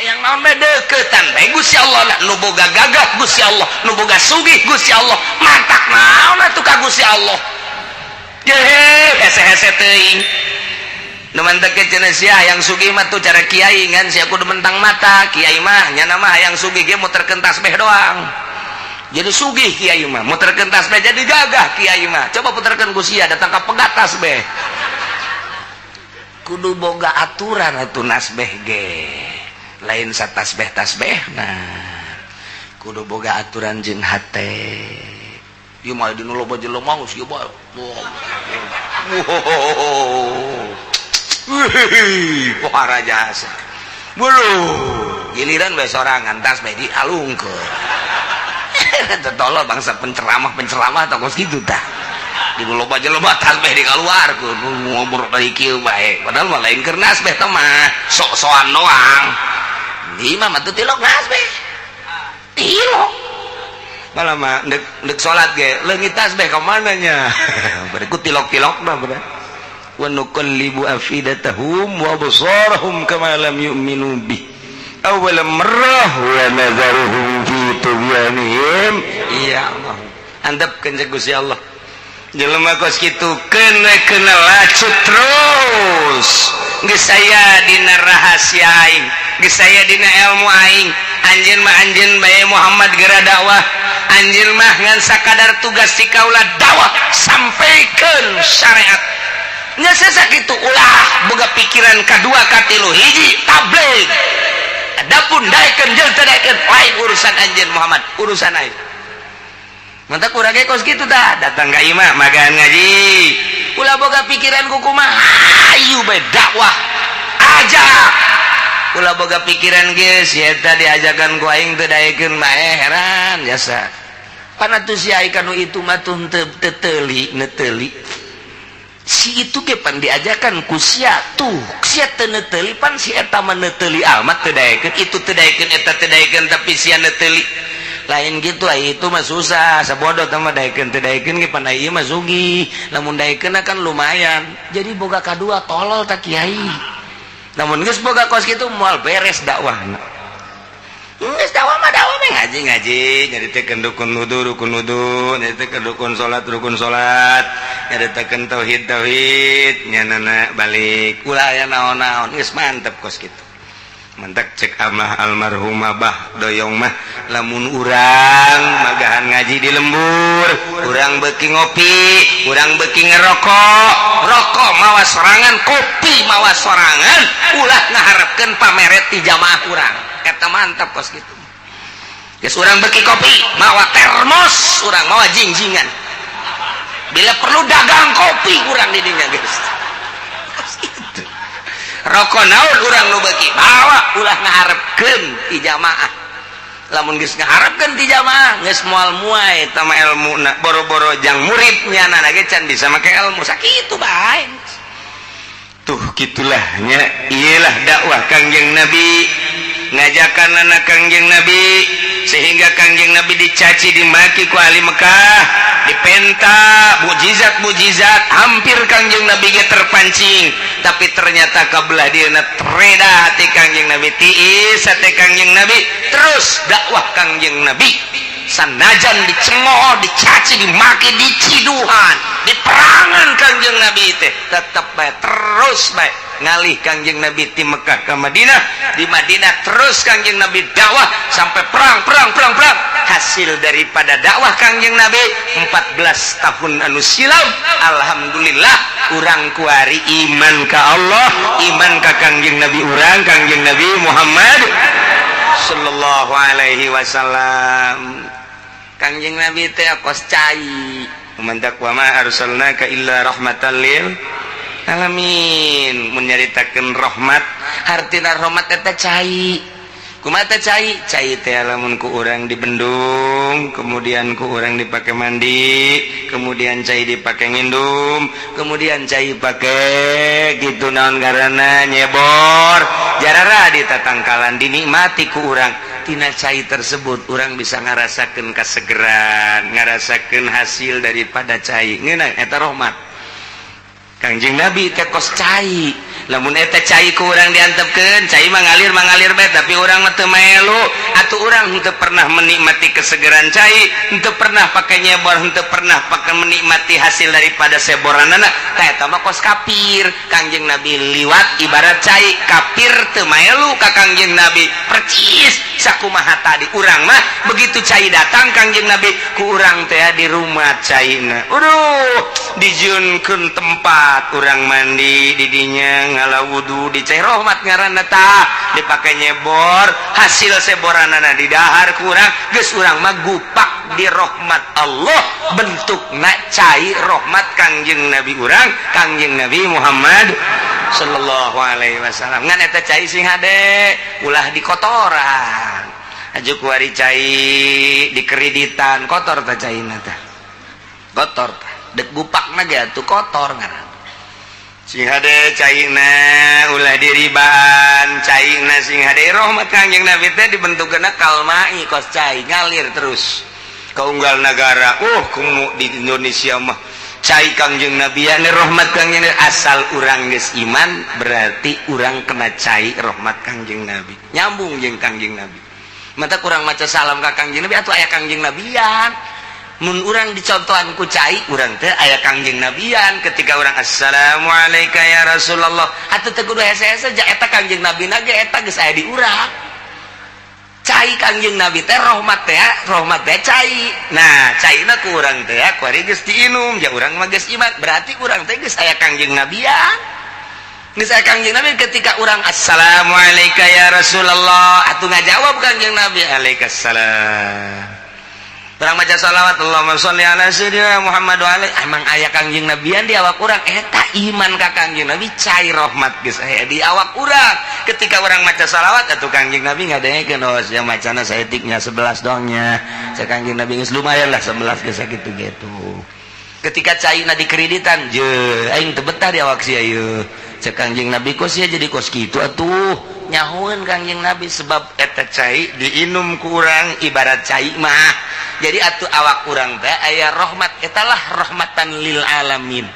Hayang naon bae, deuketan bae Gusti Allah lah. Nu boga gagah Gusti Allah, nu boga sugih Gusti Allah. Matak naon atuh ka Gusti Allah? Jehe, hese-hese teuing. Nu mantek cenah sia hayang sugih mah tuh cara kiai, ngan sia kudu mentang mata. Kiai mah nyana mah hayang sugih ge muterkeun tasbih doang. Jadi sugih kiai mah, muterkeun tasbih jadi gagah kiai mah. Coba puterkeun ku sia, datang ka pegat tasbih. Kudu boga aturan atuh nasbeh ge. Lain satasbeh tasbeh, nah kudu boga aturan jeung hate. Ieu mah dinu loba jelema geus ieu bae. Wow. Wih, pohara jasa. Bulu, giliran bae sorangan tas bae dialungkeun. Tolol bangsa penceramah-penceramah tah kos kitu tah. Di loba jelema tas bae dikaluarkeun, ngobrol dari kieu bae. Padahal mah lain keur nasbeh teh mah, sok-sokan doang. Di mah mah teu tilok nasbeh. Tilok. Malah mah ndek ndek salat ge leungit tasbeh ka mana nya? Berikut tilok-tilok mah bener. Wa nuqallibu afidatahum wa absarahum kama lam yu'minu bih awwal marrah wa nadharuhum fi tughyanihim. Iya Allah, antepkeun cek Gusti Allah jelema kos kitu, kena kena lacut terus. Geus aya dina rahasia aing, geus aya dina ilmu aing. Anjeun mah anjeun bae Muhammad, geura dakwah. Anjeun mah ngan sakadar tugas si kaula dakwah, sampaikan syariat nya. Sakitu, ulah boga pikiran kadua katilu. Hiji tabligh, adapun daekeun jeung teu daekeun lain urusan anjeun Muhammad, urusan aing. Mantap, kurang kos kitu dah. Datang ka imah magan ngaji, ulah boga pikiran kumaha, hayu bae dakwah ajak. Ulah boga pikiran geus eta diajakan ku aing teu daekeun mah, heran jasa. Pan atuh si ai kanu itu mah tuh teu teuli neteuli si itu ge, pan diajakan ku sia tuh sia teu neteuli. Pan si eta mah neteuli amat teu daekeun, itu teu daekeun, eta teu daekeun, tapi sia neteuli. Lain gitu ai itu mah, susah sabodo mah. Daekeun teu daekeun ge pan ieu mah sugih, lamun daekeun kan lumayan. Jadi boga kadua, tolol tak kiai. Namun geus boga kos kitu moal beres dakwahna. Geus dakwah mah dakwah mah, ngaji ngaji, nyaritakeun rukun wudu rukun wudu, nyaritakeun rukun salat rukun salat, nyaritakeun tauhid tauhid, nyanana balik, ulah aya naon-naon, geus mantep kos kitu. Mentak cek amah almarhum Abah Doyong mah, lamun urang magahan ngaji di lembur, urang beki ngopi, urang beki ngerokok, rokok mawa sorangan, kopi mawa sorangan, ulah ngaharepkeun pameret ti jamaah urang. Eta mantap kos kitu. Geus urang beki kopi mawa termos, urang mawa jingjingan, bila perlu dagang kopi urang di dinya geus. Kos kitu. Rokok naon urang nu beuki bawa, ulah ngaharepkeun ti jamaah. Lamun geus ngaharepkeun ti jamaah, geus moal muai eta mah ilmuna. Boro-boro jang muridnya, nana ge can bisa make ilmu. Sakitu bae tuh, gitulah nya. Iyalah dakwah Kangjeng Nabi, ngajakan anak Kangjeng Nabi, sehingga Kangjeng Nabi dicaci dimaki ku ahli Mekah, dipenta mukjizat mukjizat, hampir Kangjeng Nabi ge terpancing. Tapi ternyata kabelah dieuna reda hati Kangjeng Nabi, tiis hati Kangjeng Nabi. Terus dakwah Kangjeng Nabi sanajan dicemooh, dicaci, dimaki, diciduhan, diperangan, Kangjeng Nabi teh tetep bae, terus bae ngalih Kangjeng Nabi di Mekah ke Madinah. Di Madinah terus Kangjeng Nabi dakwah sampai perang perang perang perang. Hasil daripada dakwah Kangjeng Nabi 14 tahun anu silam, alhamdulillah urang kuari iman ka Allah, iman ka Kangjeng Nabi urang, Kangjeng Nabi Muhammad sallallahu alaihi wasallam. Kangjeng Nabi teh kos cai. Mantak wa ma arsalnaka illa rahmatan lil alamin. Mun nyaritakeun rahmat, hartina rahmat eta cai. Kumaha teh cai? Cai teh lamun ku urang dibendung, kemudian ku urang dipake mandi, kemudian cai dipake ngindum, kemudian cai pake gitu naon ngaranna, nyebor jarara di tatangkalan, dinikmati ku urang. Tina cai tersebut urang bisa ngarasakeun kasegeran, ngarasakeun hasil daripada cai. Ngeunah eta rahmat. Kangjeng Nabi teh kos cai. Lamun eta cai ku urang diantepkeun, cai mah ngalir ngalir bae, tapi urang mah teu melu atuh. Urang henteu pernah menikmati kesegeran cai, henteu pernah pake nyebor, henteu pernah pake menikmati hasil daripada seboranana. Tah, eta mah kos kafir. Kangjeng Nabi liwat ibarat cai, kafir teu melu ka Kangjeng Nabi. Percis sakumaha tadi, urang mah begitu cai datang Kangjeng Nabi, ku urang teh di rumah caina. Aduh, dijieunkeun tempat urang mandi didinya, ngala wudu di cai rahmat ngaranna. Tah, dipake nyebor, hasil seboranana didahar ku urang. Geus, urang mah gupak di rahmat Allah, bentukna cai rahmat Kangjeng Nabi urang, Kangjeng Nabi Muhammad sallallahu alaihi wasallam. Ngan eta cai sing hade, ulah dikotoran. Aju kuari cai dikreditan, kotor tah caina, tah kotor tah. Dek gupakna ge atuh kotor ngaran. Sing hade caina, ulah diribaan caina, sing hade. Rahmat Kangjeng Nabi teh dibentukna kalmai, kos cai ngalir terus ke unggal negara. Oh, kumu di Indonesia mah cai Kangjeng Nabi ya, rahmat Kangjeng. Asal urang geus iman, berarti urang kena cai rahmat Kangjeng Nabi, nyambung jeung Kangjeng Nabi. Mata kurang maca salam ka Kangjeng Nabi atau aya Kangjeng Nabian. Mun urang dicontohan ku cai, urang teh aya Kangjeng Nabian. Ketika urang "Assalamualaikum ya Rasulullah", atuh teu kudu hese-hese ja eta Kangjeng Nabi na ge eta geus aya di urang. Cai Kangjeng Nabi teh rahmat teh, rahmat teh cai. Nah, caina ku urang teh kuari geus diinum ja, urang mah geus iman, berarti urang teh geus aya Kangjeng Nabian, geus aya Kangjeng Nabi. Ketika urang "Assalamualaikum ya Rasulullah", atuh ngajawab Kangjeng Nabi, "Waalaikumsalam." Urang maca salawat, "Allahumma sholli ala sayyidina Muhammad wa alaihi", emang aya Kangjeng Nabian di awak urang. Eta iman ka Kangjeng Nabi, cai rahmat geus aya di awak urang. Ketika urang maca salawat, atuh Kangjeng Nabi ngadengekeun, "Oh, sia macana saeutiknya 11 dongnya." Cek Kangjeng Nabi, geus lumayan lah 11 geus sakitu gitu. Ketika caina dikreditan je, "Aing teu betah di awak sia ieu," cek Kangjeng Nabi, "kok sia jadi kos kitu atuh?" Nyahueun Kangjeng Nabi, sebab eta cai diinum ku urang ibarat cai mah. Jadi atuh awak urang teh aya rahmat, etalah rahmatan lil alamin,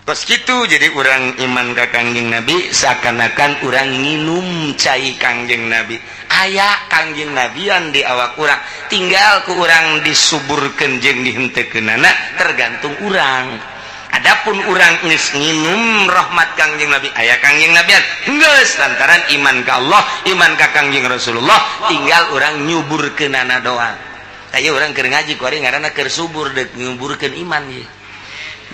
kos kitu. Jadi urang iman ka Kangjeng Nabi seakan-akan urang nginum cai Kangjeng Nabi, aya Kangjeng Nabian di awak urang. Tinggal ku urang disuburkeun jeung dihenteukeunana, tergantung urang. Adapun urang geus nginum rahmat Kangjeng Nabi, aya Kangjeng Nabian geus, lantaran iman ka Allah, iman ka Kangjeng Rasulullah, tinggal urang nyuburkeunana doang. Kayak urang keur ngaji kuari ngaranna keur subur, dek nyuburkeun iman ye.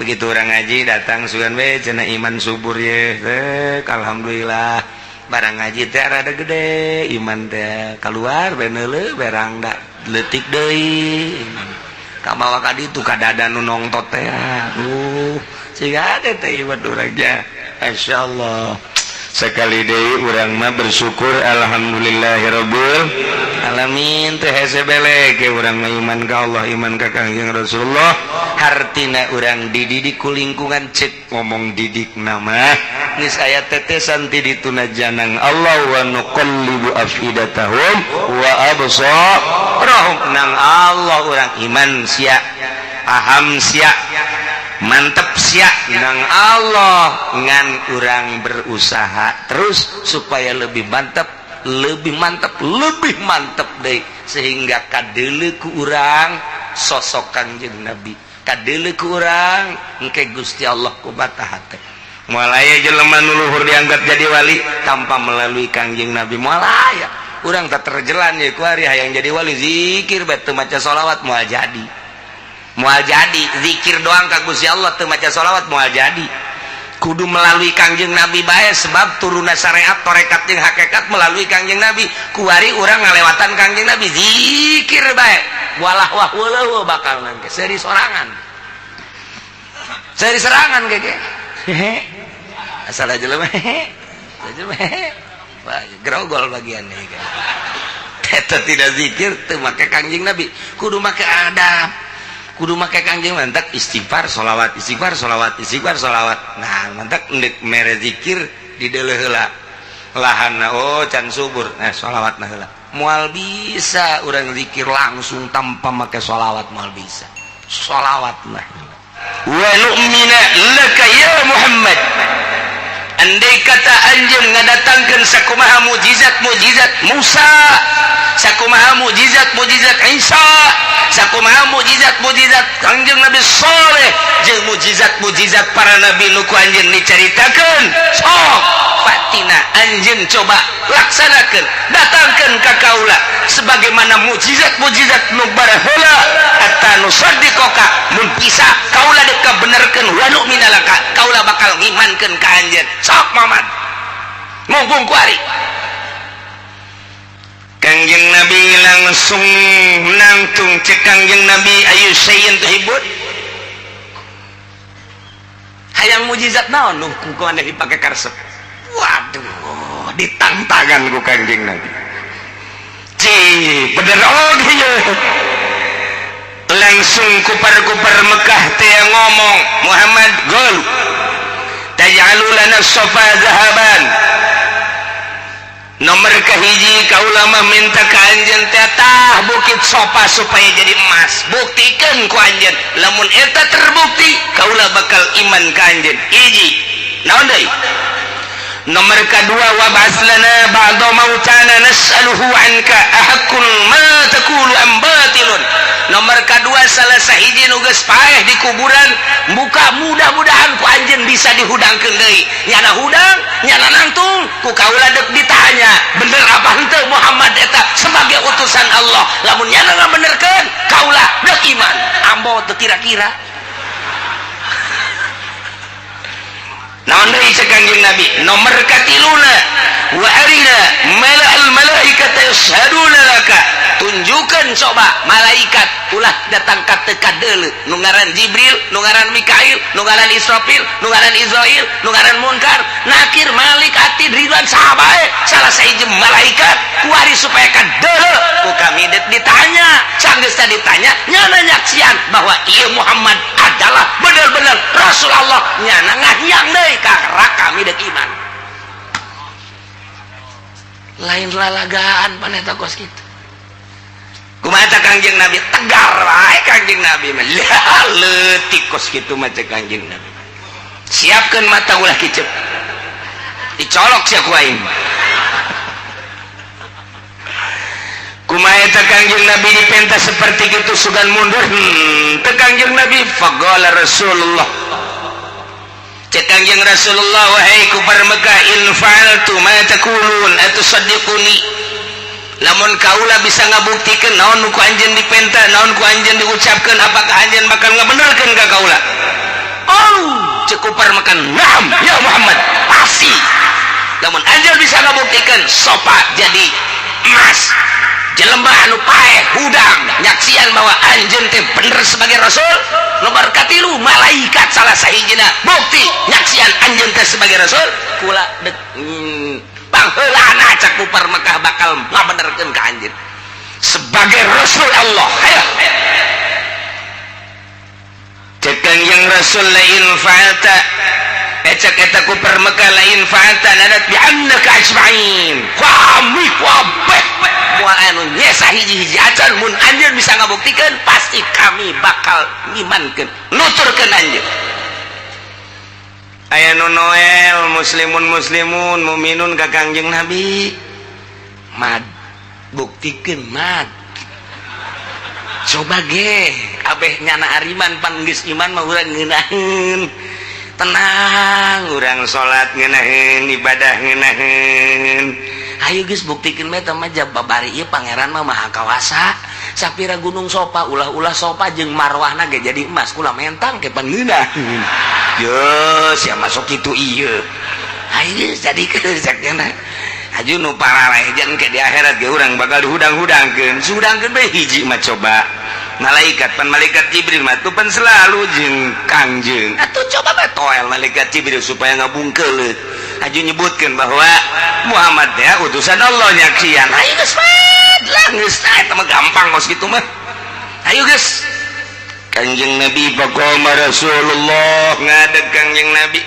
Begitu urang ngaji datang, sugan we cenah iman subur ye. Rek, alhamdulillah, barang ngaji teh rada gede iman teh, keluar beneule berang da leutik deui iman. Kamawa ka ditu ka dada nu nongtot teh, aduh, siga ada teh iman urangnya. Masyaallah, sekali deui urang mah bersyukur, alhamdulillahirabbil alamin. Teh hese belek ke urang mah iman ka Allah, iman ka Kangjeng Rasulullah. Hartina urang dididik ku lingkungan. Cek ngomong didik nama geus aya tetesan ti dituna janang Allah, wa nuqallibu afidatahum wa absarahum. Nang Allah urang iman sia, paham sia, mantep sia nang Allah. Ngan urang berusaha terus supaya lebih mantap, lebih mantap, lebih mantap deh, sehingga kadele ku urang sosok Kangjeng Nabi, kadele ku urang engke Gusti Allah ku mata hate. Moal aya jelema nu luhur dianggap jadi wali tanpa melalui Kangjeng Nabi, moal aya. Urang tak terjelan ya ku hari hayang jadi wali, zikir bae teu maca sholawat moal jadi, moal jadi. Zikir doang ka Gusti Allah teu maca sholawat moal jadi. Kudu melalui Kangjeng Nabi bae, sebab turunna syariat, torekat jeung hakikat melalui Kangjeng Nabi. Kuari urang ngalewatan Kangjeng Nabi, zikir bae, walah wah weuh, bakal nangke seri sorangan, seri serangan keke hehe. Asal aja jelema hehe, jelema hehe. Wah, grogol bagian nih kan. Eta tidak zikir teu make Kangjeng Nabi. Kudu make adab, kudu make Kangjeng. Mantak istighfar, sholawat, istighfar, sholawat, istighfar, sholawat. Nah, mantak endek mere zikir di deuleu heula lahan, oh, can subur. Nah, sholawat nah heula. Moal bisa urang zikir langsung tanpa make sholawat, moal bisa. Sholawat lah. Wa nu'mina laka ya Muhammad. Andai kata anjeun ngadatangkeun sakumaha mukjizat-mukjizat Musa, sakumaha mukjizat-mukjizat Isa, sakumaha mukjizat-mukjizat Kangjeng Nabi Saleh jeung mukjizat-mukjizat para nabi nu ku anjeun dicaritakeun, sok fatina anjeun coba laksanakeun, datangkeun ka kaula sebagaimana mukjizat-mukjizat nu baraheula hatta nusaddiqaka, mun bisa kaula dek kabenerkeun, wa nu'mina laka, kaula bakal ngimankeun ka anjeun. Sok Muhammad mumpung kuari. Kangjeng Nabi langsung nangtung. Cek Kangjeng Nabi, ayu syai'in tuhibbun, hayang mukjizat naon nu ku maneh dipake karesep? Waduh, ditangtangan ku Kangjeng Nabi. Ci bener oge ye. Langsung kupar-kupar Mekah teh ngomong, Muhammad gol taj'alu lana sofa zahaban. Nomor kahiji, kaula mah minta ka anjeun teh tah bukit Sofa supaya jadi emas. Buktikan ku anjeun, lamun eta terbukti kaula bakal iman ka anjeun. Hiji, naon deui? Nomor kedua, wa ba'ats lana ba'da mautana nas'aluhu anka ahaqqun ma taqulu am batilun. Nomor kedua, salah sahiji nu geus paeh di kuburan muka, mudah-mudahan ku anjeun bisa dihudangkeun deui. Nyana hudang, nyana nangtung, ku kaula dek ditanya bener apa henteu Muhammad eta sebagai utusan Allah. Lamun nyana ngabenerkeun, kaula dek iman. Ambo teu kira-kira. Naon deui cek Kangjeng Nabi? Nomor katiluna, wa arina mala'al malaikata yashhaduna laka. Tunjukkan coba malaikat ulah datang ka teu kadeuleu, nu ngaran Jibril, nu ngaran Mikail, nu ngaran Israfil, nu ngaran Israil, nu ngaran Munkar, Nakir, Malik, Atid, Ridwan, saha bae salah sahiji malaikat kuari supaya kadeuleu ku kami dek ditanya. Sanggeus ditanya, nyana nyaksian bahwa ieu Muhammad adalah bener-bener Rasul Allah, nyana ngahiang deui karena kami dek iman. Lain lalagaan paneta kos kitu. Kumaha Kangjeng Nabi? Tegar wae Kangjeng Nabi mah. Leutik kos kitu mah cek Kangjeng Nabi. Siapkeun mata ulah kicep. Dicolok sia ku aing. Kumaha eta Kangjeng Nabi dipenta seperti kitu sugan mundur? Teu Kangjeng Nabi faqala Rasulullah. Cek Kangjeng Rasulullah, wahai kufar Mekah, in fa'altu ma taqulun atusaddiquni. Lamun kaula bisa ngabuktikeun naon nu ku anjeun dipenta, naon ku anjeun diucapkeun, apakah anjeun bakal ngabenerkeun ka kaula? Oh, cek kufar Mekah, naam ya Muhammad, pasti. Lamun anjeun bisa ngabuktikeun sopa jadi emas, jelema anu paeh hudang nyaksian bahwa anjeun teh bener sebagai rasul. Nomor katilu, malaikat salah sahijina bukti nyaksian anjeun teh sebagai rasul, kula dek pangheulana cak kufar Mekah bakal ngabenerkeun ka anjeun sebagai rasul Allah. Hayo cek Kangjeng Rasul, lain fa'alta, cek eta kufar Mekah, lain fa'alta nadat bi annaka ajma'in, kami kabeh moal anu nyesa hiji-hiji acan. Mun anjeun bisa ngabuktikeun pasti kami bakal ngimankeun, nuturkeun anjeun. Aya nu Noel muslimun muslimun muminun ka Kangjeng Nabi, mad buktikeun mad coba ge abeh nyana ariman pan geus iman mah urang ngeunaheun tenang, urang salat ngeunaheun, ibadah ngeunaheun. Ayo geus buktikeun bae mah jababari ieu pangeran mah maha kawasa. Sapira gunung Sofa ulah-ulah Sofa jeung marwahna ge jadi emas, kula mentang ke pan ngeunaheun. Yo sia masuk kitu ieu. Ayo jadi keusakna. Aju nu pararaejan ke di akhirat ge urang bakal dihudang-hudangkeun. Sudangkeun bae hiji mah coba. Malaikat pan malaikat Jibril mah tuh pan selalu jeung Kangjeng. Atuh coba bae toel malaikat Jibril supaya ngabungkeuleut. Aju nyebutkeun bahwa Muhammad ya utusan Allah nyaksian. Ayo geus lah geus eta mah gampang kos kitu mah. Ayo geus. Kangjeng Nabi faqama Rasulullah ngadeg Kangjeng Nabi.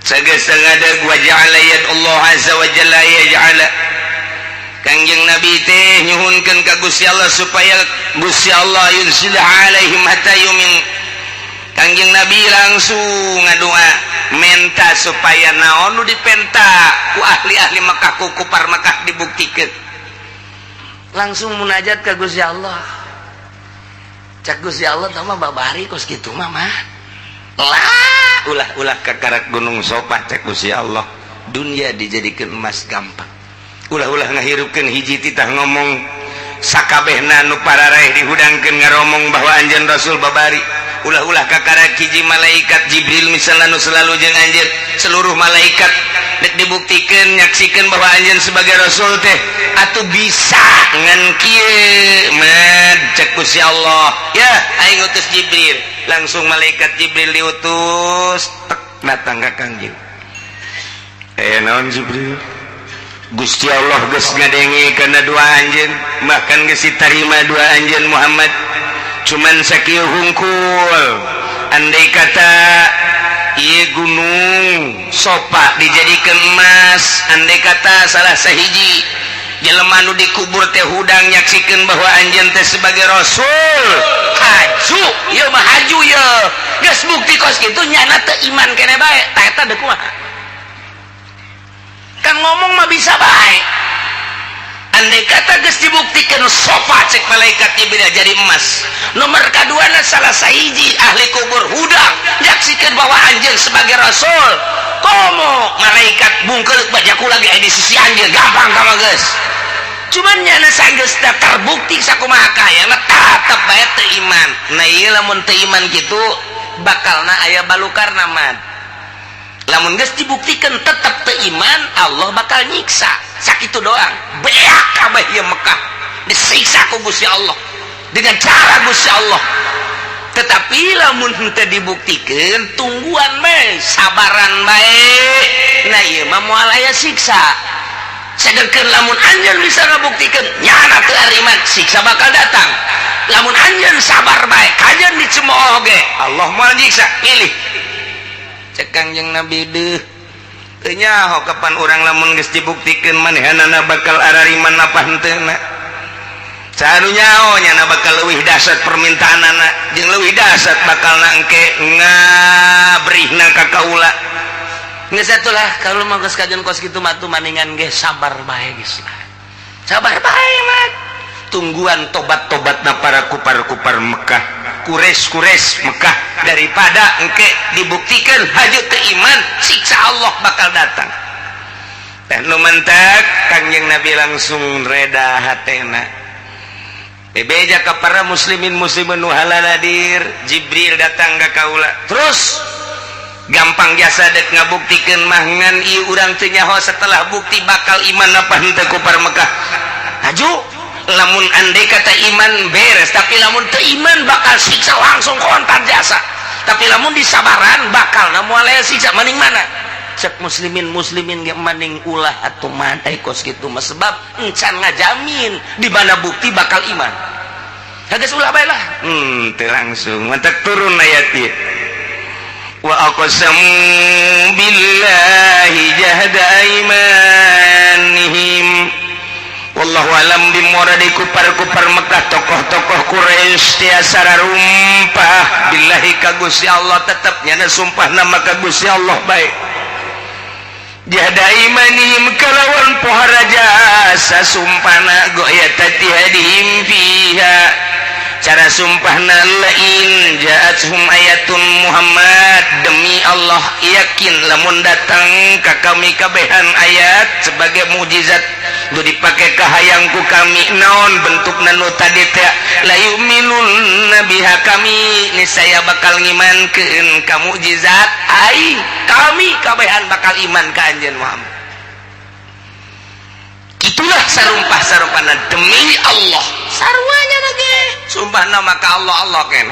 Sageus ngadeg wa ja'ala yad Allah azza wa jalla yaj'ala. Kangjeng Nabi teh nyuhunkeun ka Gusti Allah supaya Gusti Allah yunzil alaihim hatta yumin. Kangjeng Nabi langsung ngadoa. Menta supaya naon nu dipenta ku ahli-ahli Mekah, ku kupar Mekah dibuktikan. Langsung munajat ke Gusti Allah. Cak Gusti Allah, mah babari kos kitu mah mah lah, ulah-ulah kakarak gunung Sofa. Cak Gusti Allah, dunia dijadikan emas gampang, ulah-ulah ngahirupkeun hiji titah ngomong. Sakabehna nu pararaeh dihudangkeun ngaromong bahwa anjeun Rasul babari. Ulah-ulah kakara hiji malaikat Jibril misalnya nu selalu jeung anjeun, seluruh malaikat dek dibuktikan, nyaksikan bahwa anjeun sebagai rasul teh atuh bisa ngan kieu mad. Cek Gusti Allah, ya aing utus Jibril. Langsung malaikat Jibril diutus, tek, datang ka Kangjeng. Eh, naon Jibril? Gusti Allah geus ngadenge kana dua anjeun, bahkan geus ditarima dua anjeun Muhammad. Cuman sakieu hungkul, andai kata ieu gunung Sopa dijadikan emas, andai kata salah sahiji jelema nu dikubur teh hudang nyaksikeun bahwa anjeun teh sebagai rasul, haju ieu mah, haju ieu. Geus bukti kos kitu, nyana teu iman kene bae. Tah, eta deuk kumaha? Kan ngomong mah bisa bae. Andai kata geus dibuktikan Sofa, cek malaikat Jibril, jadi emas, nomor kaduana salah sahiji ahli kubur hudang nyaksikan bahwa anjeun sebagai rasul, komo malaikat bungkeul bajaku lagi di sisi anjeun, gampang kama geus. Cuman nyana sanggeus terbukti sakumaha kaya tetep bae teu iman. Nah, ieu lamun teu iman kitu bakalna aya balukarna mah. Lamun geus dibuktikan tetep teu iman, Allah bakal nyiksa sakitu doang. Beak kabeh ieu Mekah disiksa ku Gusti Allah dengan cara Gusti Allah. Tetapi lamun henteu dibuktikan, tungguan bae, sabaran bae. Nah, ieu mah moal aya siksa. Sedangkan lamun anjeun bisa ngabuktikan nyana teu ariman, siksa bakal datang. Lamun anjeun sabar bae, kajeun dicemooh ge Allah moal nyiksa. Pilih, cek Kangjeng Nabi. Deuh, teu nyaho kapan urang lamun geus dibuktikan manehanana bakal arariman apa henteu na. Saha nu nyaho nyana bakal leuwih dahsyat permintaanana jeung leuwih dahsyat bakal nangke ngabrihna ka kaula. Geus atuh lah, kalau mah geus kajeun kos kitu mah tuh maningan ge sabar bae geus lah, sabar bae mah, tungguan tobat-tobatna para kupar-kupar Mekah, Quraisy-Quraisy Mekah, daripada engke dibuktikan haju teu iman, siksa Allah bakal datang. Teh nu mentek Kangjeng Nabi langsung reda hatena, bebeja ka para muslimin muslimin nu halaladir, Jibril datang ka kaula. Terus gampang jasa dek ngabuktikeun mah, ngan ieu urang teu nyaho setelah bukti bakal iman apa henteu kupar Mekah. Haju lamun andai kata iman beres, tapi lamun teu iman bakal siksa langsung kontan jasa. Tapi lamun disabaran bakal na moal aya siksa. Maning mana? Cek muslimin muslimin ge, maning ulah atuh mantai kos kitu mah, sebab encan ngajamin di mana bukti bakal iman. Geus, ulah bae lah. Teu langsung mantak turun ayat ieu, wa aqsamu billahi jahda aimanihim. Wallahu alam bimuradi. Kupar-kupar Mekah, tokoh-tokoh Quraisy tiasa rumpah billahi ka Gusti Allah, tetep nyana sumpah nama ka Gusti Allah baik. Jahda imanihim kalawan pohara jasa sumpahna, goyata tihadihim fiha, cara sumpahna, lain ja'athum ayatun Muhammad, demi Allah yakin lamun datang ka kami kabehan ayat sebagai mukjizat nu dipake kahayangku kami, naon bentuk nu tadi teh, la yu'minun biha, kami niscaya bakal ngimankeun ka mukjizat aing, kami kabehan bakal iman ka anjeun Muhammad. Itulah sarumpah sarumpahna demi Allah, sarwanya lagi sumpah nama ka Allah. Allah ken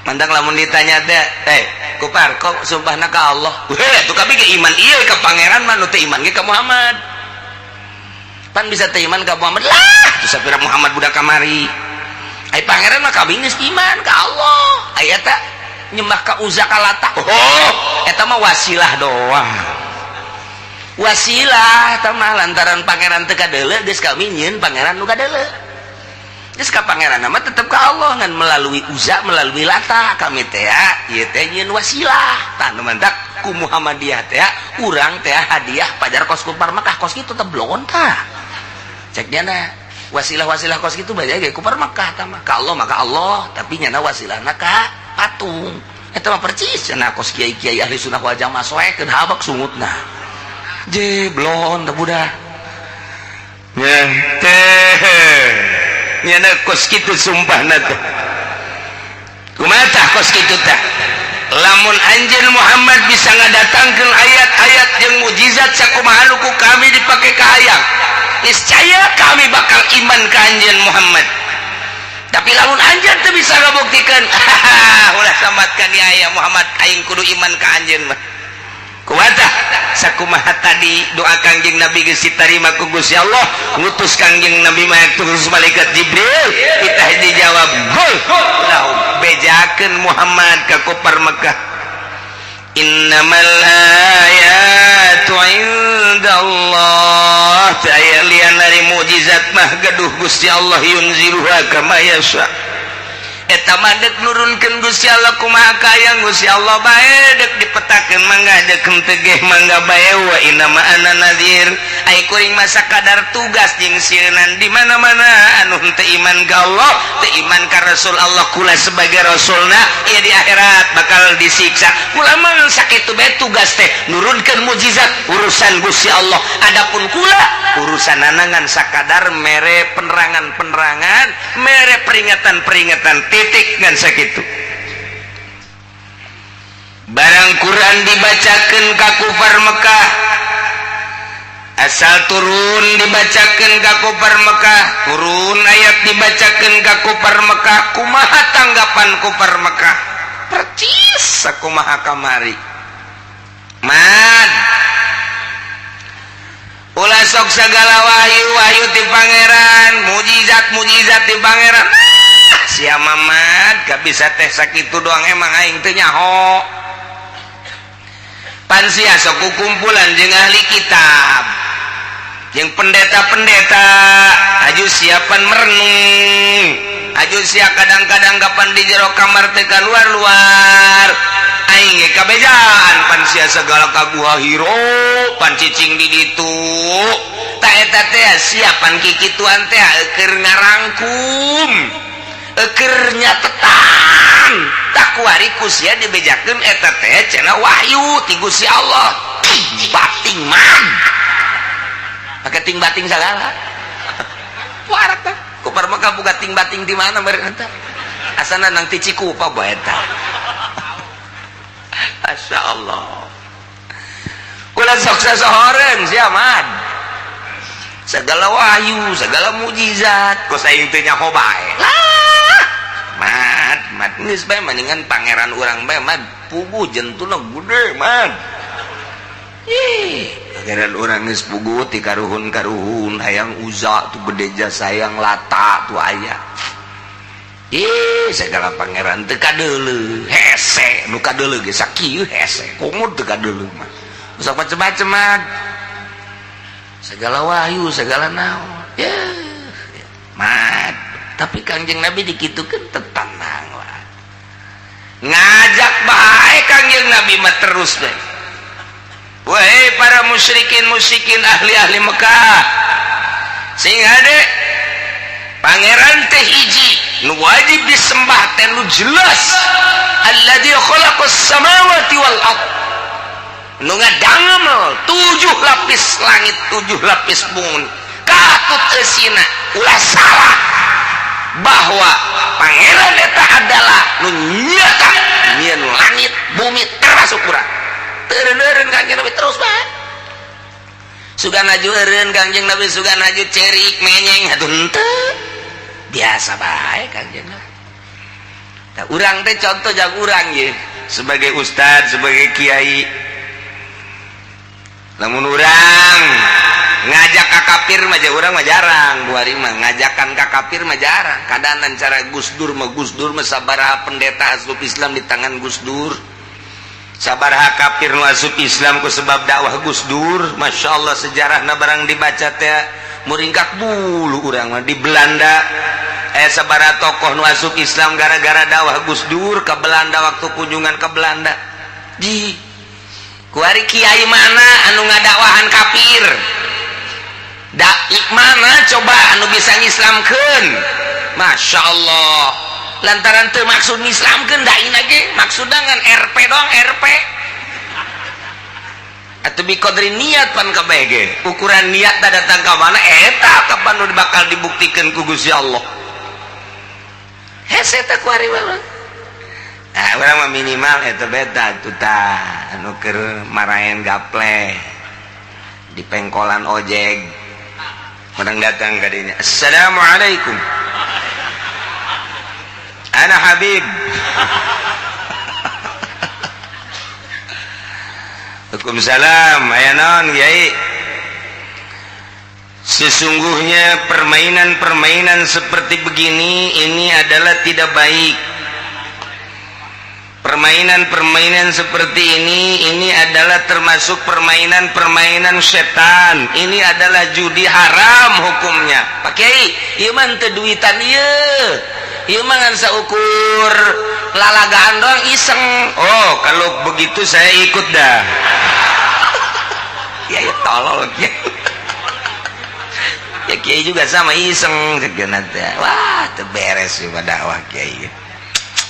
mandang lamun ditanya teh, eh kupar, kok sumpahna ka Allah? Weh, tuh kami ke iman iya ke pangeran mah, nu teu iman ge ka Muhammad. Pan bisa teu iman ka Muhammad lah tuh, sapira Muhammad budak kamari. Ai pangeran mah kami geus iman ka Allah. Aya eta nyembah ka Uzza, ka Lata, oh eta mah wasilah doang, wasilah eta mah. Lantaran pangeran teu kadeuleu, geus kami nyieun pangeran nu kadeuleu. Geus ka pangeran mah tetep ka Allah, ngan melalui Uzza, melalui Lata kami teh ya, ieu teh nyieun wasilah. Tah, nu mantak. Ku Muhammadiyah teh urang teh hadiah pajar kos kufar Mekah, kos kitu teh blon tah. Cek nyana wasilah-wasilah kos kitu banyak ge kufar Mekah tah mah. Ka Allah maka Allah, tapi nyana wasilahna ka patung. Eta mah percis cenah kos kiai-kiai ahli sunnah wal jamaah, soekeun habak sungutna. Je blon teh budak. Nya teh nyana kos kitu sumpahna teh. Kumaha tah kos kitu tah? Lamun anjeun Muhammad bisa ngadatangkeun ayat-ayat jeung mukjizat sakumaha nu ku kami dipake kahayang, niscaya kami bakal iman ka anjeun Muhammad. Tapi lamun anjeun teu bisa ngabuktikeun, ulah sambatkan ya ya Muhammad, aing kudu iman ka anjeun mah. Kumaha tah? Sakumaha tadi doa Kangjeng Nabi geus ditarima ku Gusti Allah, ngutus Kangjeng Nabi mah terus malaikat Jibril, kita dijawab gol lahum, bejakeun Muhammad ka kufar Mekah, innamal ayatu indallah, teu aya lian dari mukjizat mah gaduh Gusti Allah, yunziluha kama yasha. Eta mah dek nurunkeun Gusti Allah kumaha kayang Gusti Allah bae, dek dipetakeun mangga, dek henteu ge mangga bae. Wa innama ana nadhir, ai kuring mah sakadar tugas jeung sieunan di mana-mana anu henteu iman ka Allah, teu iman ka Rasul Allah. Kula sebagai rasulna ieu di akhirat bakal disiksa. Kula mah sakitu bae tugas teh, nurunkeun mukjizat urusan Gusti Allah. Adapun kula urusan ngan sakadar mere penerangan-penerangan, mere peringatan-peringatan, titik, ngan sakitu. Barang Quran dibacakan ka kufar Mekah, asal turun dibacakan ka kufar Mekah, turun ayat dibacakan ka kufar Mekah, kumaha tanggapan kufar Mekah? Percis sakumaha kamari. Mad, ulah sok segala wahyu wahyu ti pangeran, mujizat mujizat ti pangeran. Ah, sia Mamad gak bisa teh sakitu doang, emang aing teu nyaho. Pan sia sok kumpulan jeung ahli kitab jeung pendeta-pendeta, aju siapan merenung, aju sia kadang-kadang kapan di jero kamar teh luar-luar, aing ge kabejaan. Pan sia segala ka Gua Hiro, pan cicing di ditu. Ta eta teh siapan kikituan teh keur ngarangkum, keur nyatetan. Tak kuari ku sia dibejakeun eta teh cenah wahyu ti Gusti Allah. Bating man, pakai ting bating segala warak tah. Kufar Mekah buka ting bating di mana meureun eta? Asana nang ti Cikupa bae eta. Masya Allah, kula sok sasohoreun sia mad, segala wahyu, segala mujizat, kos aing teu nyaho bae lah. Mad, mad, geus bae, mendingan pangeran urang bae, mad. Puguh jentuna gede, mad. Ih, pangeran urang geus puguh ti karuhun-karuhun, hayang Uza tuh gede jasa, hayang Lata tuh aya. Ih, segala pangeran teu kadeuleu, hese nu kadeuleu ge sakieu hese, komo teu kadeuleu mah. Sok macem-macem, mad. Segala wahyu, segala naon. Ya, mad. Tapi Kangjeng Nabi dikitukeun tetanang lah. Ngajak bae Kangjeng Nabi mah terus deh. Wahai para musyrikin musyrikin ahli-ahli Mekah, sing hade, pangeran teh hiji nu wajib disembah teh nu jelas, alladzi khalaqas samawati wal ard, nu ngadangmel tujuh lapis langit, tujuh lapis bumi, katut eusina. Ulah salah bahwa pangeran eta adalah nu nyata nyieun langit bumi termasuk urang. Teureun Kangjeng Nabi terus bae. Sugan aju eureun Kangjeng Nabi, sugan aju cerik menyeng, atuh henteu, biasa bae Kangjeng Nabi. Tah, urang teh contoh jang urang ye sebagai ustad, sebagai kiai, lamun urang ngajak ka kafir mah, urang mah jarang. Buari mah ngajakan ka kafir mah jarang kadanan cara Gus Dur mah. Gus Dur mah sabaraha pendeta asup Islam di tangan Gus Dur, sabaraha kafir nu asup Islam ku sebab dakwah Gus Dur. Masya Allah, sejarahna barang dibaca teh muringkak bulu urang mah. Di Belanda sabaraha tokoh nu asup Islam gara-gara dakwah Gus Dur ke Belanda, waktu kunjungan ke Belanda. Di Kuari kiai mana anu ngadakwahan kafir? Dai mana coba anu bisa ngislamkeun? Masya Allah. Lantaran teu maksud ngislamkeun dai ge maksudna ngan RP doang RP. Atuh biqadri niat pan kabeh ge. Ukuran niat tah datang ka mana eta kapan nu bakal dibuktikan ku Gusti Allah. Hese teh kuari mah. Nah, urang mah minimal eta beta tuh tah anu keur maraen gaple di pengkolan ojek. Orang datang ka dinya. Assalamualaikum. Ana Habib. Waalaikumsalam. Aya naon Kiai? Sesungguhnya permainan-permainan seperti begini ini adalah tidak baik. Permainan-permainan seperti ini adalah termasuk permainan-permainan setan. Ini adalah judi haram hukumnya. Pak Kiai, ieu mah teu duitan ieu. Ieu mah ngan saukur lalagaan doang iseng. Oh, kalau begitu saya ikut dah. Ya ya tolol Kiai. Ya Kiai juga sama iseng ceuk teh. Wah, teu beres ieu dakwah Kiai.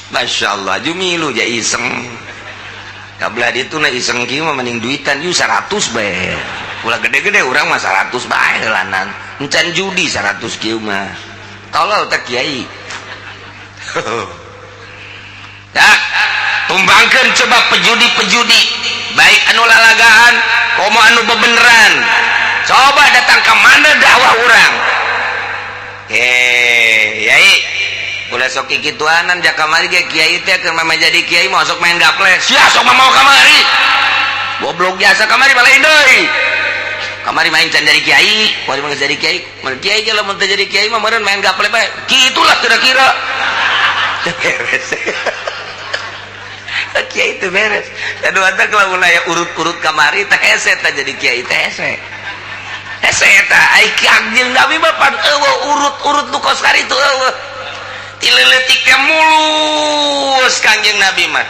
Masya Allah, jumilu ja iseng. Kabelah ditu na iseng kieu mah mending duitan ieu 100 bae. Ulah gede-gede urang mah 100 bae heulanan. Encan judi 100 kieu mah. Tolol teh Kiai. Ya, tumbangkeun coba pejudi-pejudi, baik anu lalagaan komo anu bebeneran. Coba datang ke mana dakwah urang. Yai, ulah sok kikituanan ja kamari ge kiai teh keur mah jadi kiai mah sok main gaple. Sia sok mah mau kamari. Goblok biasa kamari balain deui. Kamari main can jadi kiai, kuari mah jadi kiai. Mun kiai ge lamun teu jadi kiai mah meureun main gaple bae. Kitulah kira-kira. Beres. Kiai itu beres. Aduh teh lamun aya urut-urut kamari teh hese teh jadi kiai teh hese. Hese teh ai Kangjeng Nabi mah pan eueuh urut-urut nu kos karitu eueuh. Ti leuletik mulus Kangjeng Nabi mah.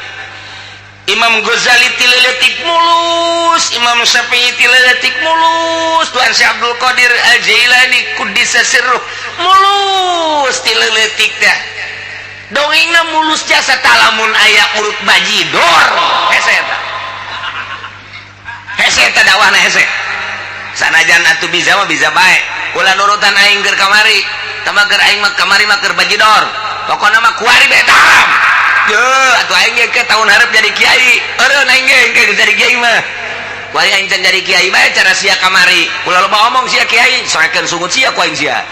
Imam Ghazali ti leuletik mulus, Imam Syafi'i ti leuletik mulus, Tuhan Syekh Abdul Qadir Al-Jailani kuddisa sirruh mulus ti leuletik teh. Dongengna mulus jasa talamun aya urut bajidor. Hese eta. Hese eta dakwahna hese. Sanajan atuh bisa mah bisa bae. Ulah nurutan aing keur kamari. Tama keur aing mah kamari mah keur bajidor. Pokona mah kuari bae haram. Ye, atuh aing ge ke tahun hareup jadi kiai. Eureun aing ge ke jadi kiai mah. Kuari aing can jadi kiai bae cara sia kamari. Ulah loba omong sia kiai, soekeun sungut sia ku aing sia.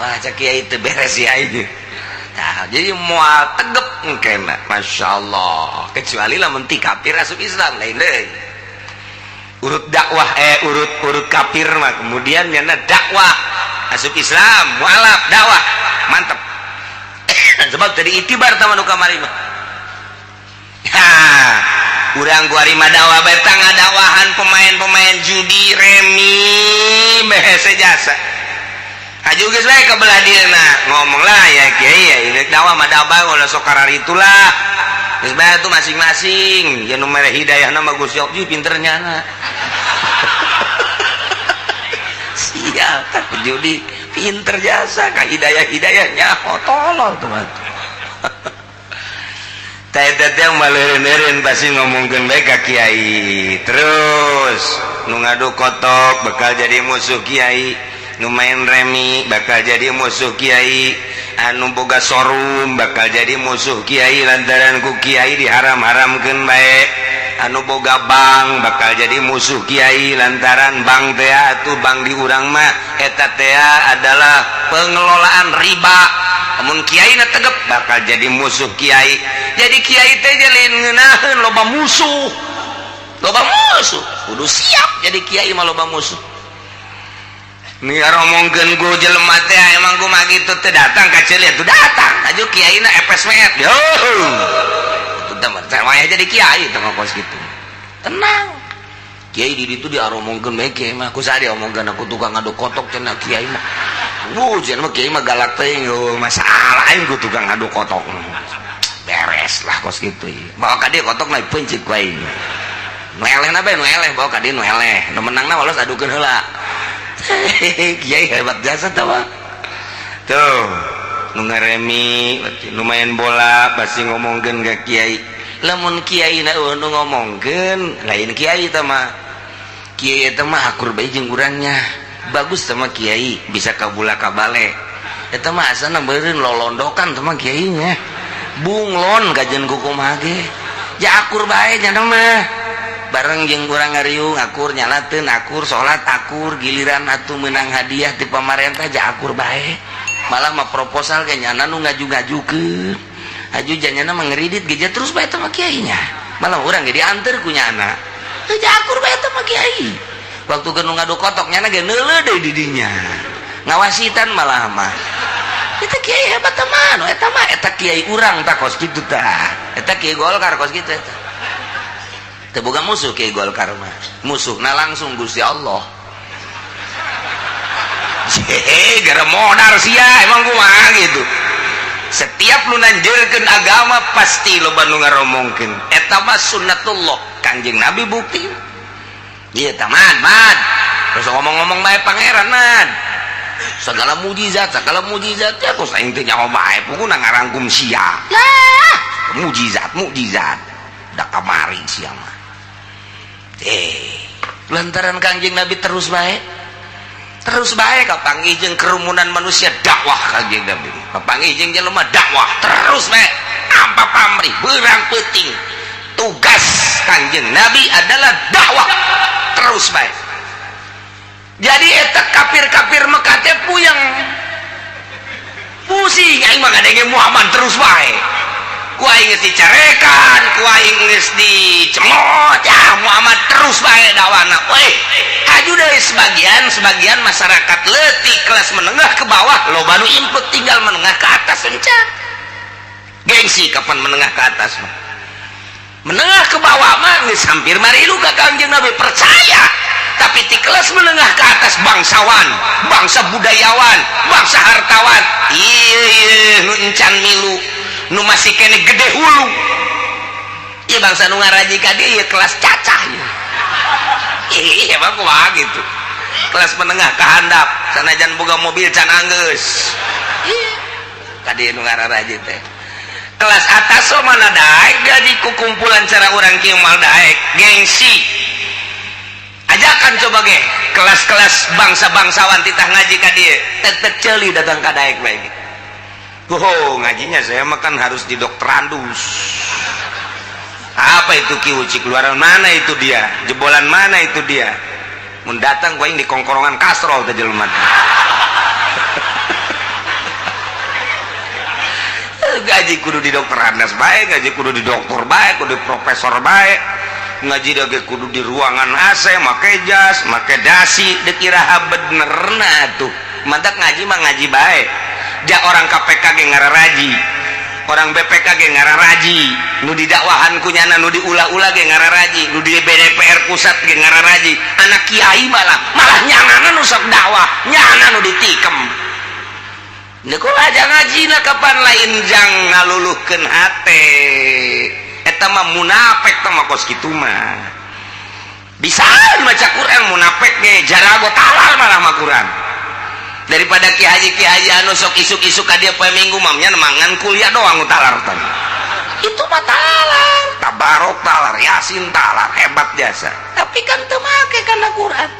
Wah, cak kiai teu beres sia aing. Nah, jadi moal tegep engkena, Masya Allah. Kecuali lamun ti kafir asup Islam lain deui. Urut dakwah urut kafir mah kemudian nyana dakwah asup Islam, mualaf dakwah, mantep. Sebab tadi itibar tama nu kamari mah. Ha, urang kuari mah dakwah bae tah ngadakwahan pemain-pemain judi remi behese jasa. Aju geus bae ka belah dieuna ngomong lah ya kiai ya ini dakwah mah dakwah ulah sok kararitulah. Geus bae atuh masing-masing ya nu mere hidayahna mah Gusti Allah pinter nyana. Siap tah judi pinter jasa ka hidayah-hidayah nyaho tolol tuh mah. Teh teh maleureun-eureun pasti ngomongkeun bae ka kiai. Terus nu ngadu kotok bakal jadi musuh kiai, nu main remi bakal jadi musuh kiai, anu boga sorum bakal jadi musuh kiai lantaran ku kiai diharam-haramkeun bae, anu boga bank bakal jadi musuh kiai lantaran bank teh atuh bank di urang mah eta teh adalah pengelolaan riba. Amun kiai na tegep bakal jadi musuh kiai. Jadi kiai teh jalin ngeunaheun loba musuh. Loba musuh. Kudu siap jadi kiai mah loba musuh. Nih ngomongkeun ku jelema teh emang kumaha kitu teh datang ka ceuli atuh datang. Aju kiai na epes met. Yo. Atuh teh mah jadi kiai teh mah kos kitu. Tenang. Kiai di ditu diaromongkeun bae kiai mah ku saha diomongkeun aku tukang ngaduk kotok cenah kiai mah. Wuh, cenah mah kiai mah galak teh masalah aing ku tukang ngaduk kotok. Beres lah kos kitu. Bawa ka dieu kotok naik pencit ku aing. Nu elehna bae, nu eleh bawa ka dieu, nu eleh. Nu menangna walos adukeun heula. Kiai hebat jasa tah mah. Tuh, nu ngaremi, nu main bola pasti ngomongkeun ka kiai. Lamun kiai na eueuh nu ngomongkeun, lain kiai tah mah. Kiai eta mah akur bae jeung urangnya. Bagus sama kiai, bisa kabula kabale. Eta mah asana beureun lolondokan sama kiainya. Bunglon kajen kukumaha ge. Ja akur bae nya mah. Bareng jeung urang ngariung akur, nyalateun akur, salat akur, giliran atuh meunang hadiah ti pamarentah ja akur bae. Malah mah proposal ge nyana nu ngaju-ngajukeun. Haju janyana mah ngeridit ge terus bae teh mah kiainya. Malah urang ge dianter ku nyana. Teu ja akur bae teh mah kiai. Waktu keur nu ngadu kotok nyana ge neuleuh deui di dinya. Ngawasitan malah mah. Eta kiai hebat teh mah, nu eta mah eta kiai urang tah kos kitu tah. Eta kiai Golkar kos kitu eta. Teu boga musuh kiai Golkar mah. Musuhna langsung Gusti Allah. Hehe, gara modar sia emang kumaha gitu. Setiap lu nanjeurkeun agama pasti loba nu ngaromongkeun. Eta mah sunnatullah, Kangjeng Nabi bukti. Ieu tah mad, mad. Terus ngomong-ngomong bae pangeran mad. Segala mujizat, segala mujizat ya kos aing teh nyaho bae pukuna ngarangkum sia. Lah, mujizat, mujizat. Da kamari sia mah. Lantaran Kangjeng Nabi terus bae. Terus bae kapanggih jeung kerumunan manusia dakwah Kangjeng Nabi. Kapanggih jeung jelema dakwah terus bae. Apa pamrih beurang peuting. Tugas Kangjeng Nabi adalah dakwah terus bae. Jadi eta kafir-kafir Mekah teh puyeng. Pusing aing mah ngadenge Muhammad terus bae. Ku aing geus dicarekan, ku aing geus dicemot, ya Muhammad terus bae dakwana. Weh, haju dari sebagian masyarakat leutik kelas menengah ke bawah loba nu input, tinggal menengah ke atas encan. Gengsi kapan menengah ke atas mah. Menengah ke bawah mah geus hampir marilu ka Kangjeng Nabi percaya. Tapi di kelas menengah ke atas bangsawan, bangsa budayawan, bangsa hartawan, iya iya nu encan milu, nu masih kene gede hulu. Iya bangsa nu ngaraji ka dieu ieu kelas cacah ieu. Iya emang kumaha gitu. Kelas menengah ke handap, sanajan boga mobil can anggeus. Iya. Ka dieu nu ngararaji teh. Kelas atas so mana daek jadi kukumpulan cara urang kieu mal daek, gengsi. Ajakan coba ge kelas-kelas bangsa-bangsawan titah ngaji ka dieu, tek-tek ceuli datang ka daek bae. Oh, ngajinya saya makan harus di dokterandus. Apa itu Ki Uci? Keluaran mana itu dia? Jebolan mana itu dia? Mun datang gua di kongkorongan kastrol teh jelema. Gaji kudu di dokterandas bae, gaji kudu di dokter bae, kudu di profesor bae. Ngaji dage kudu di ruangan AC, make jas, make dasi, deuk iraha benerna tuh. Mantak ngaji mah ngaji bae. Ja orang KPK ge ngararaji, orang BPK ge ngararaji, nu didakwahan ku nyana, nu diulah-ulah ge ngararaji, nu di BDPR pusat ge ngararaji. Anak kiai malah nyanana nu sok dakwah, nyana nu ditikem. Deuk aja ngajina kapan lain jang ngaluluhkeun hate. Eta mah munafik tah mah kos kitu mah. Bisa maca Quran munafik ge jarago talar malah mah Quran. Daripada ki haji anu sok isuk-isuk ka dieu poe Minggu mamnya mangan kuliah doang talar teh. Itu mah talar, tabarok talar, yasin talar, hebat jasa. Tapi kan teu make kana Quran.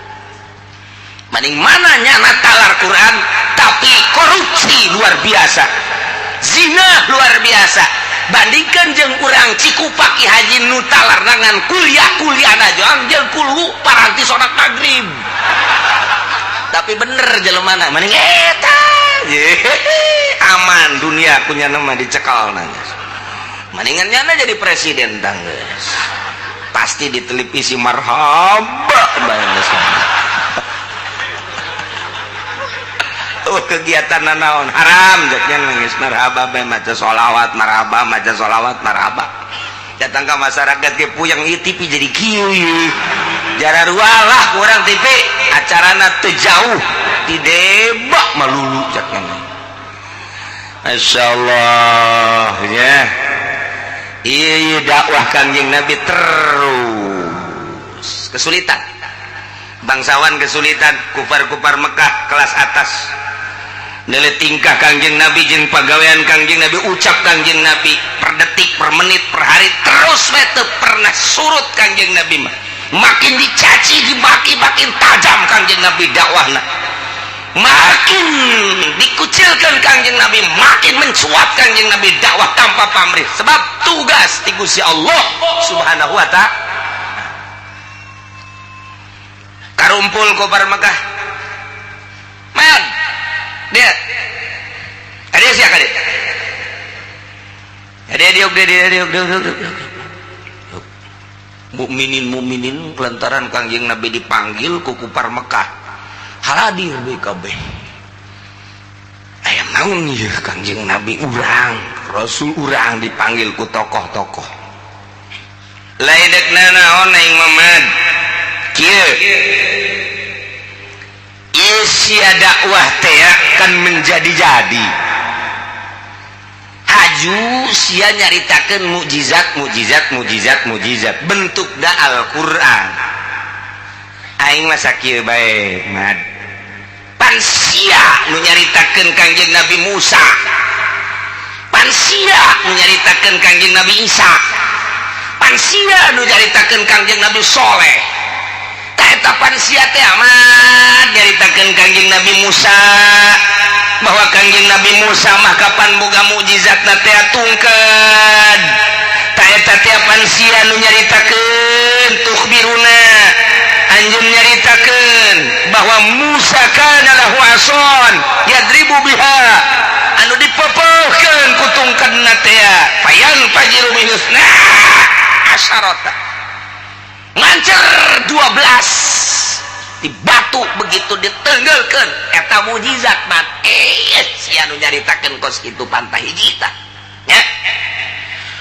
Maning mana nyana talar Quran tapi korupsi luar biasa. Zina luar biasa. Bandingkan jeung urang Cikupa Ki Haji nu talar nangan kuliah-kuliah aja jeung kulhu paranti salat maghrib. Tapi bener jelemana maning eta aman dunia punya nama dicekal nanya. Maningan nyana jadi presiden tangges. Pasti di televisi marhaba bae. Oh, kegiatan nanaon haram jaknya nangis marhaba bae maca sholawat marhaba maca sholawat marhaba. Datang ke masyarakat ke puyeng ieu TV jadi kieu ieu. Jararualah kurang TV acarana teu jauh ti debak malulu jaknya. Masyaallah ya. Ieu dakwah Kangjeng Nabi terus. Kesulitan bangsawan, kesulitan kufar-kufar Mekah kelas atas. Nilai tingkah Kangjeng Nabi jeung pagawean Kangjeng Nabi, ucap Kangjeng Nabi, per detik, per menit, per hari terus we teu pernah surut. Kangjeng Nabi mah makin dicaci, dimaki, makin tajam Kangjeng Nabi dakwahna. Makin dikucilkan Kangjeng Nabi, makin mencuat Kangjeng Nabi dakwah tanpa pamrih, sebab tugas di Gusti Allah Subhanahu wa Ta'ala. Karumpul kufar Mekah, man dia ada siapa dia ada dia dia dia dia dia. Mukminin mukminin lantaran Kangjeng Nabi dipanggil ku kufar Mekah hadir BKB. Aya naon ieu Kangjeng Nabi urang, Rasul urang dipanggil ku tokoh-tokoh lain? Dek nanaon aing Mamad kieu? Isia dakwah teh kan menjadi-jadi. Haju sia nyaritakeun mukjizat, mukjizat, mukjizat, mukjizat bentuk da Al-Qur'an. Aing mah sakieu bae, Mad. Pan sia nu nyaritakeun Kangjeng Nabi Musa, pan sia nu nyaritakeun Kangjeng Nabi Isa, pan sia nu nyaritakeun Kangjeng Nabi Soleh. Eta pan sia teh amat nyaritakeun Kangjeng Nabi Musa, bahwa Kangjeng Nabi Musa mah kapan boga mukjizatna teh tungked. Ta eta teh pan sia nu nyaritakeun. Tukhbiruna, anjeun nyaritakeun bahwa Musa kana lahu ason yadribu biha, anu dipepeuhkeun ku tungkedna teh fayan fajiru minhusna asyarata, mancer 12 di batu begitu ditenggelkeun. Eta mukjizat, mat. Sia nu nyaritakeun kos kitu pantah hiji tah nya.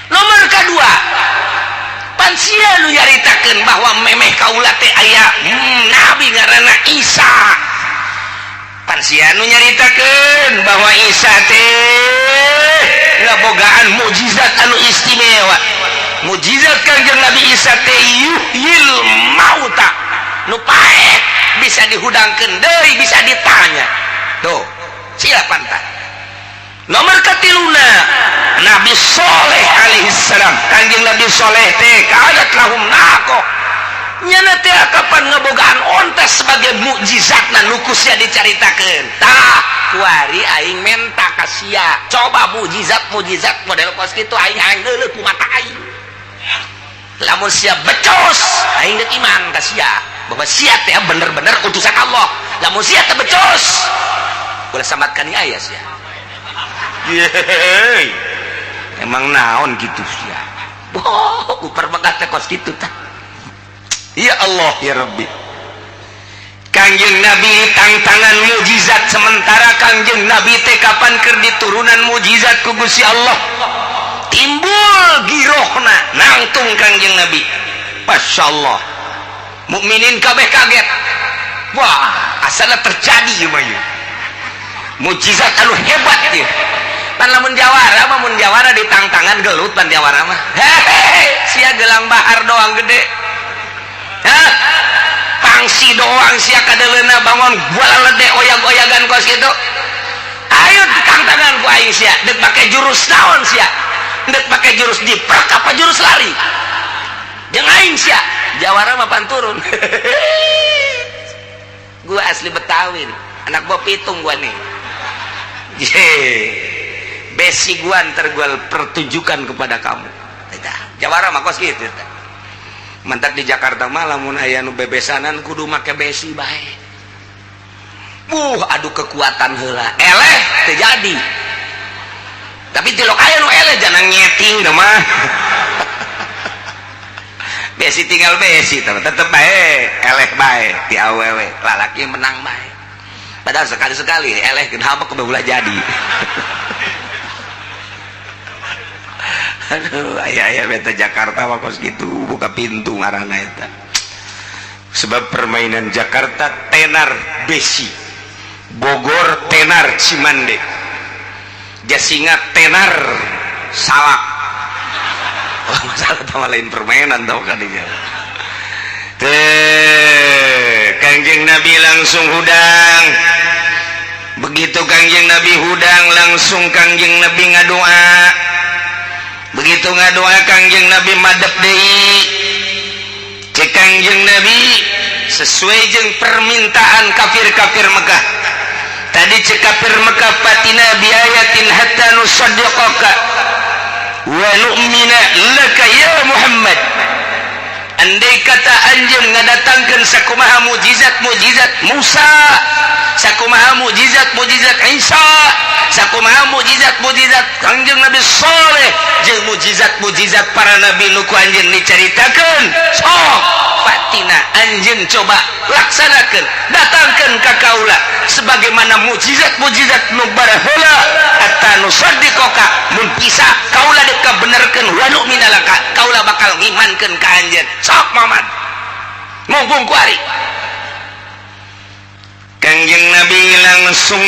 Nomor kedua, pan sia nu nyaritakeun bahwa memeh kaula teh aya nabi ngaranna Isa. Pan sia nu nyaritakeun bahwa Isa teh ngabogaan mukjizat anu istimewa. Mukjizat Kangjeng Nabi Isa teh yuhyil mauta, nu paeh bisa dihudangkeun deui, bisa ditanya. Tuh sia pantah. Nomor katiluna, Nabi Soleh alaihissalam. Kangjeng Nabi Soleh teh kanat lahum naqoh, nyana teh kapan ngebogaan onta sebagai mukjizatna nu ku sia dicaritakeun. Tah, kuari aing menta ka sia, coba mukjizat mukjizat model kos kitu aing aing leuleuk ku mata aing. Lamun sia becus, aing deuk iman ka sia bahwa sia teh bener-bener utusan Allah. Lamun sia teh becus, ulah samatkan aya sia. Yeay. Emang naon gitu sia? Oh, ku Mekah teh kos kitu tah. Ya Allah ya Rabbi. Kangjeng Nabi tangtangan mukjizat, sementara Kangjeng Nabi teh kapan keur diturunan mukjizat ku Gusti Allah. Timbul girohna nangtung Kangjeng Nabi. Masya Allah. Mukminin kabeh kaget. Wah, asalnya terjadi ieu mah ieu. Mukjizat anu hebat ieu. Pan lamun jawara mah, mun jawara ditangtangan gelut pan jawara mah. Hehehe, sia gelang bahar doang gede. Hah? Pangsi doang sia kadeleuna bangun bola lede oyag-oyagan kos gitu. Ayo tangtangan ku aing sia, dek make jurus naon sia? Dek make jurus diprak apa jurus lari? Jeung aing sia, jawara mah pan turun. Gua asli Betawi nih. Anak gua pitung gua nih. Ye. Besi gua ntar gua pertunjukan kepada kamu. Jawara mah kos gitu tah. Mantak di Jakarta mah lamun aya nu bebesanan kudu make besi bae. Adu kekuatan heula. Eleh teu jadi. Tapi tilok aya nu eleh jangan nyeting dah mah. Besi tinggal besi tetep bae eleh bae ti awewe, lalaki menang bae. Padahal sekali-sekali eleh kenapa ulah jadi. Aduh, aya-aya beta Jakarta mah kos gitu, buka pintu ngaranna eta. Sebab permainan Jakarta tenar besi, Bogor tenar Cimande, Jasinga tenar salak. Oh, masalah sama lain permainan tau kan dia. Teh Kangjeng Nabi langsung hudang. Begitu Kangjeng Nabi hudang langsung Kangjeng Nabi ngadoa. Begitu ngadoa Kangjeng Nabi madep deui. Cek Kangjeng Nabi sesuai jeung permintaan kafir-kafir Mekah. Tadi cek kafir Mekah fatina biayatin hatta nusaddiqaka wa nu'mina laka ya Muhammad. Andai kata anjeun ngadatangkeun sakumaha mujizat-mujizat Musa, sakumaha mujizat-mujizat Isa, sakumaha mujizat-mujizat Kangjeng Nabi Saleh jeung mujizat-mujizat para nabi nu ku anjeun dicaritakeun, sok fatina anjeun coba laksanakeun, datangkeun ka kaula sebagaimana mujizat-mujizat nu baraheula hatta nusaddiqaka, mun bisa kaula dek kabenerkeun wa nu'mina laka, kaula bakal ngimankeun ka anjeun. Sok Muhammad mumpung kuari. Kangjeng Nabi langsung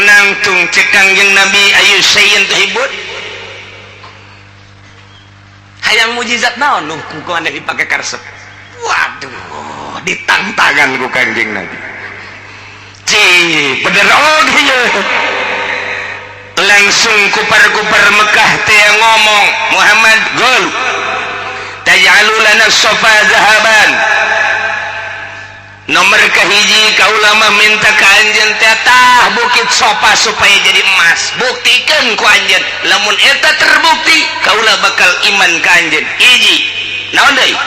nangtung. Cek Kangjeng Nabi ayu sayin tuhibun, hayang mujizat naon nu ku maneh dipake karesep. Waduh, ditangtangan ku Kangjeng Nabi. Ci bener oge ieu. Langsung kupar-kupar Mekah teh ngomong, Muhammad gol taj'alu lana sofa zahaban. Nomor kahiji kaula mah minta ka anjeun teh tah bukit sofa supaya jadi emas. Buktikeun ku anjeun, lamun eta terbukti kaula bakal iman ka anjeun. Hiji. Naon deui?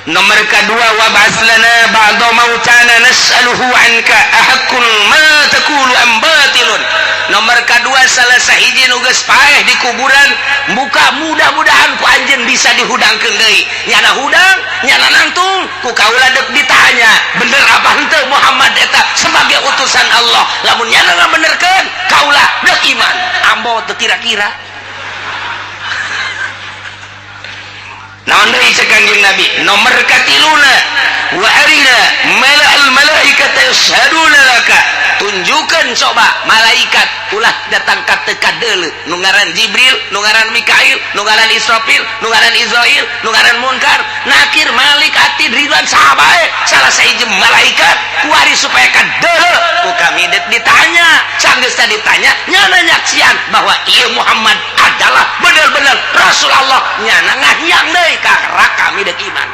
Nomor kedua, wab'ats lana ba'da mautana nas'aluhu anka ahaqqun ma taqulu am batilun. Nomor kedua, salah sahiji nu geus paeh di kuburan muka mudah-mudahan ku anjeun bisa dihudangkeun deui. Nyana hudang, nyana nangtung, ku kaula deuk ditanya, bener apa henteu Muhammad eta sebagai utusan Allah. Lamun nyana ngabenerkeun, kaula deuk iman. Ambo teu kira-kira. Naon deui cek Kangjeng Nabi? Nomor katiluna, wa arina mala'al malaikata yashhaduna laka. Tunjukkan coba malaikat ulah datang ka teu kadeuleu nu ngaran Jibril, nu ngaran Mikail, nu ngaran Israfil, nu ngaran Israil, nu ngaran Munkar, Nakir, Malik, Atid, Ridwan, saha bae salah sahiji malaikat kuari supaya kadeuleu ku kami deuk ditanya. Sanggeus tadi ditanya nyana nyaksian bahwa ieu Muhammad adalah bener-bener Rasul Allah, nyana ngahiang deui karena kami deuk iman.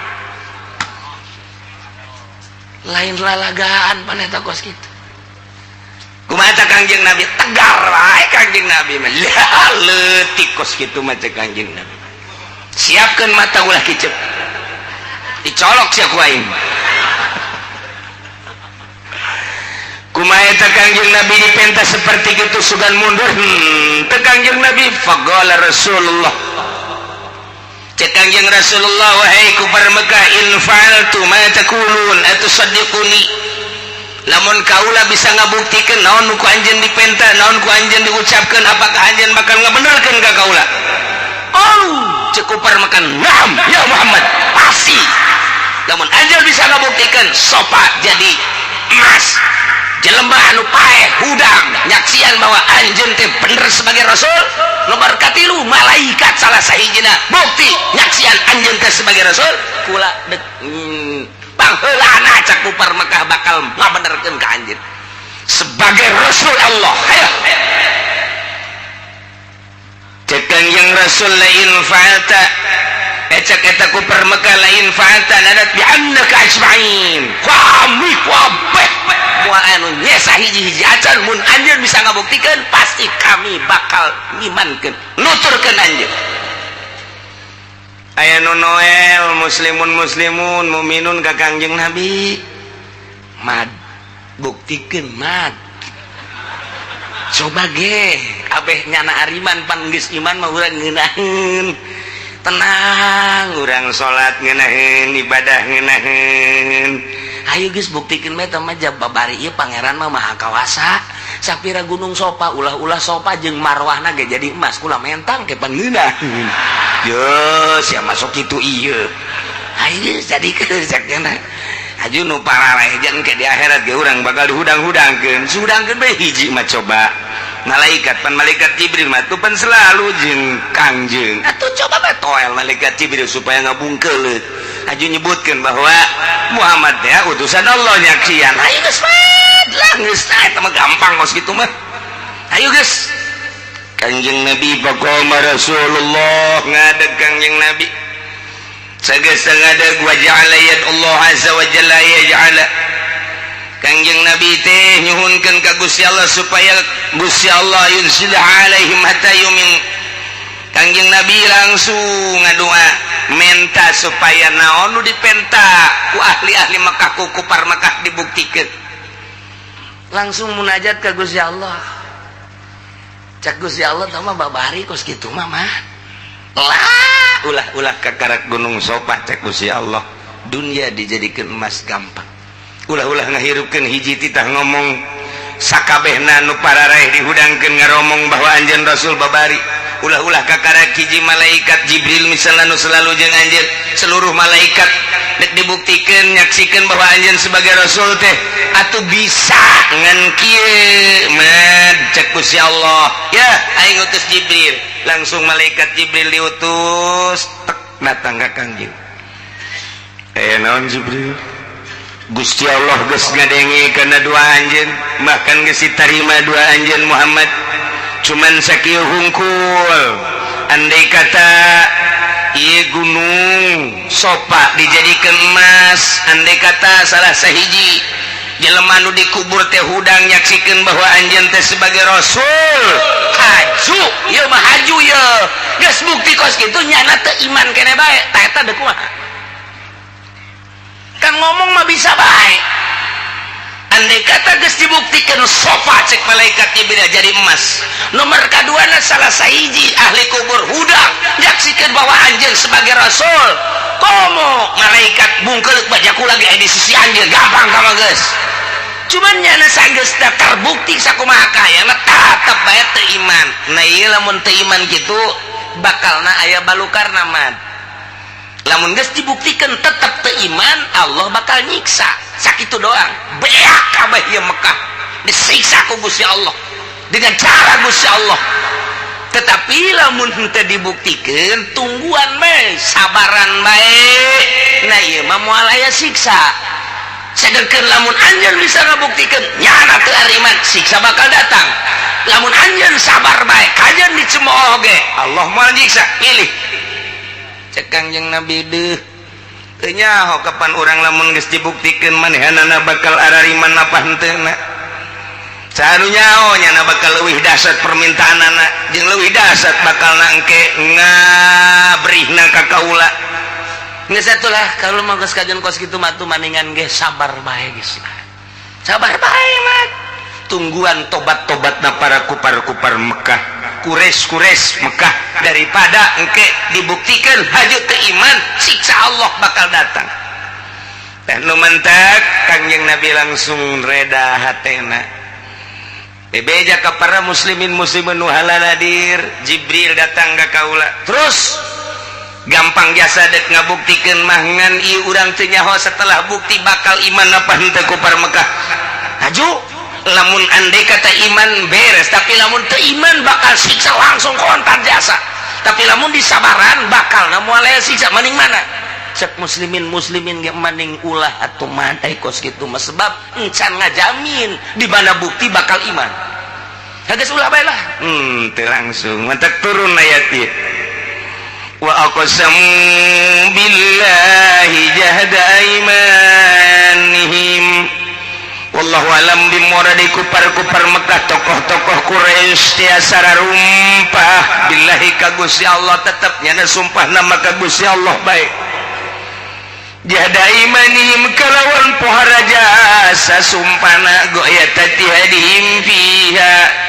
Lain lalagaan paneta kos kitu. Kumaha ta Kangjeng Nabi? Tegar wae Kangjeng Nabi mah. Lah leutik kos kitu mah cek Kangjeng Nabi. Siapkeun mata ulah kicep. Dicolok sia ku aing. Kumaha ta Kangjeng Nabi dipenta seperti kitu sugan mundur? Teu Kangjeng Nabi faqala Rasulullah. Cek Kangjeng Rasulullah, wahai kufar Mekah, in fa'altu ma taqulun atusaddiquni. Lamun kaula bisa ngabuktikeun naon nu ku anjeun dipenta, naon ku anjeun diucapkeun, apakah anjeun bakal ngabenerkeun ka kaula? Oh, cek kufar Mekah, na'am ya Muhammad, pasti. Lamun anjeun bisa ngabuktikeun sopa jadi emas, jelema anu paeh hudang nyaksian bahwa anjeun teh bener sebagai rasul. Nomor katilu, malaikat salah sahijina bukti nyaksian anjeun teh sebagai rasul. Kula dek pangheulana cak kufar Mekah bakal ngabenerkeun ka anjeun sebagai rasul Allah. Hayo cek Kangjeng Rasul, lain fa'alta, cek eta kufar Mekah, lain fa'alta nadat bi annaka ajma'in. Kami kabeh moal anu nyesa hiji-hiji acan mun anjeun bisa ngabuktikeun pasti kami bakal ngimankeun nuturkeun anjeun. Aya nu Noel muslimun muslimun muminun ka Kangjeng Nabi, mad buktikeun mad coba ge abeh nyana ariman pan geus iman mah urang ngeunaheun tenang, urang salat ngeunaheun, ibadah ngeunaheun. Ayo geus buktikeun bae teh mah babari ieu pangeran mah maha kawasa. Sapira gunung sopa ulah-ulah sopa jeung marwahna ge jadi emas kula mentang ke pan ngeunaheun. Yo sia masuk kitu ieu. Ayo jadi kejakna. Aju nu pararaejan ke di akhirat ge urang bakal dihudang-hudangkeun. Sudangkeun bae hiji mah coba. Malaikat pan malaikat Jibril mah tuh pan selalu jeung Kangjeng. Atuh coba bae toel malaikat Jibril supaya ngabungkeuleut. Aju nyebutkeun bahwa Muhammad ya utusan Allah nyaksian. Ayo geus lah geus eta mah gampang kos kitu mah. Ayo geus. Kangjeng Nabi faqama Rasulullah ngadeg Kangjeng Nabi. Sageus ngadeg wa ja'ala Allah azza wa jalla yaj'ala. Kangjeng Nabi teh nyuhunkeun ka Gusti Allah supaya Gusti Allah yunzil alaihim hatta yumin. Kangjeng Nabi langsung ngadoa menta supaya naon nu dipenta ku ahli-ahli Mekah, ku kupar Mekah dibuktikeun. Langsung munajat ka Gusti Allah. Cak Gusti Allah tah mah babari kos kitu mah mah. Lah ulah-ulah kakarak gunung Sofa cek Gusti Allah. Dunia dijadikan emas gampang. Ulah-ulah ngahirupkeun hiji titah ngomong sakabehna nu pararaeh dihudangkeun ngaromong bahwa anjeun Rasul babari. Ulah-ulah kakarak hiji malaikat Jibril misalnya nu selalu jeung anjeun, seluruh malaikat dek dibuktikeun nyaksikeun bahwa anjeun sebagai rasul teh atuh bisa ngan kieu mad cek Gusti Allah. Ya aing utus Jibril, langsung malaikat Jibril diutus tek datang ka Kangjeng. Naon Jibril? Gusti Allah geus ngadenge kana dua anjeun, bahkan geus ditarima dua anjeun Muhammad. Cuman sakieu hungkul. Andai kata ieu gunung Sofa dijadikan emas, andai kata salah sahiji jelema nu dikubur teh hudang nyaksikeun bahwa anjeun teh sebagai rasul, haju ieu mah haju ieu. Geus bukti kos kitu nyana teu iman keneh bae, tah eta deuk kumaha? Kan ngomong mah bisa bae. Andai kata geus dibuktikan Sofa cek malaikat Jibril jadi emas. Nomor kaduana salah sahiji ahli kubur hudang nyaksikeun bahwa anjeun sebagai rasul. Komo malaikat bungkeuleuh bajaku lagi aya di sisi anjeun gampang ka mah geus. Cuman nyana sageus terbukti sakumaha kayana tetep bae teu iman. Nah ieu lamun teu iman kitu bakalna aya balukarna mah. Lamun geus dibuktikan tetap teu iman, Allah bakal nyiksa. Sakitu doang. Beak kabeh ieu Mekah disiksa ku Gusti Allah dengan cara Gusti Allah. Tetapi lamun henteu dibuktikan, tungguan bae, sabaran bae. Nah ieu mah moal aya siksa. Sedengkeun lamun anjeun bisa ngabuktikeun nyana teu ariman, siksa bakal datang. Lamun anjeun sabar bae, kajeun dicemooh ge, Allah moal nyiksa. Pilih. Cek Kangjeng Nabi deuh teu nyaho kapan urang lamun geus dibuktikeun manehanana bakal arariman apa henteuna. Saha nu nyaho nyana bakal leuwih dahsyat permintaanana jeung leuwih dahsyat bakalna engke ngabrihna ka kaula. Geus atuh lah kalau mah geus kajeun kos kitu mah atuh maningan ge sabar bae geus lah. Sabar bae mah. Tungguan tobat-tobatna para kupar-kupar Mekah, Quraisy-Quraisy Mekah daripada engke dibuktikan haju teu iman, siksa Allah bakal datang. Teh nu mentek Kangjeng Nabi langsung reda hatena. Bebeja ka para muslimin muslimin nu haladir, Jibril datang ka kaula. Terus gampang jasa dek ngabuktikeun mah ngan ieu urang teu nyaho setelah bukti bakal iman apa henteu kupar Mekah. Haju lamun andai kata iman beres, tapi lamun teu iman bakal siksa langsung kontan jasa. Tapi lamun disabaran bakal na moal aya siksa. Maning mana? Cek muslimin muslimin ge maning ulah atuh madai kos kitu mah sebab encan ngajamin di mana bukti bakal iman. Geus ulah bae lah. Teu langsung mantak turun ayat ieu. Wa aqsamu billahi jahda aimanihim. Wallahu alam bimuradi kupar-kupar Mekah tokoh-tokoh Quraisy tiasa rumpah billahi ka Gusti Allah tetep nyana sumpah nama ka Gusti Allah baik. Jahda imanihim kalawan pohara jasa sumpahna goyatati hadihim fiha.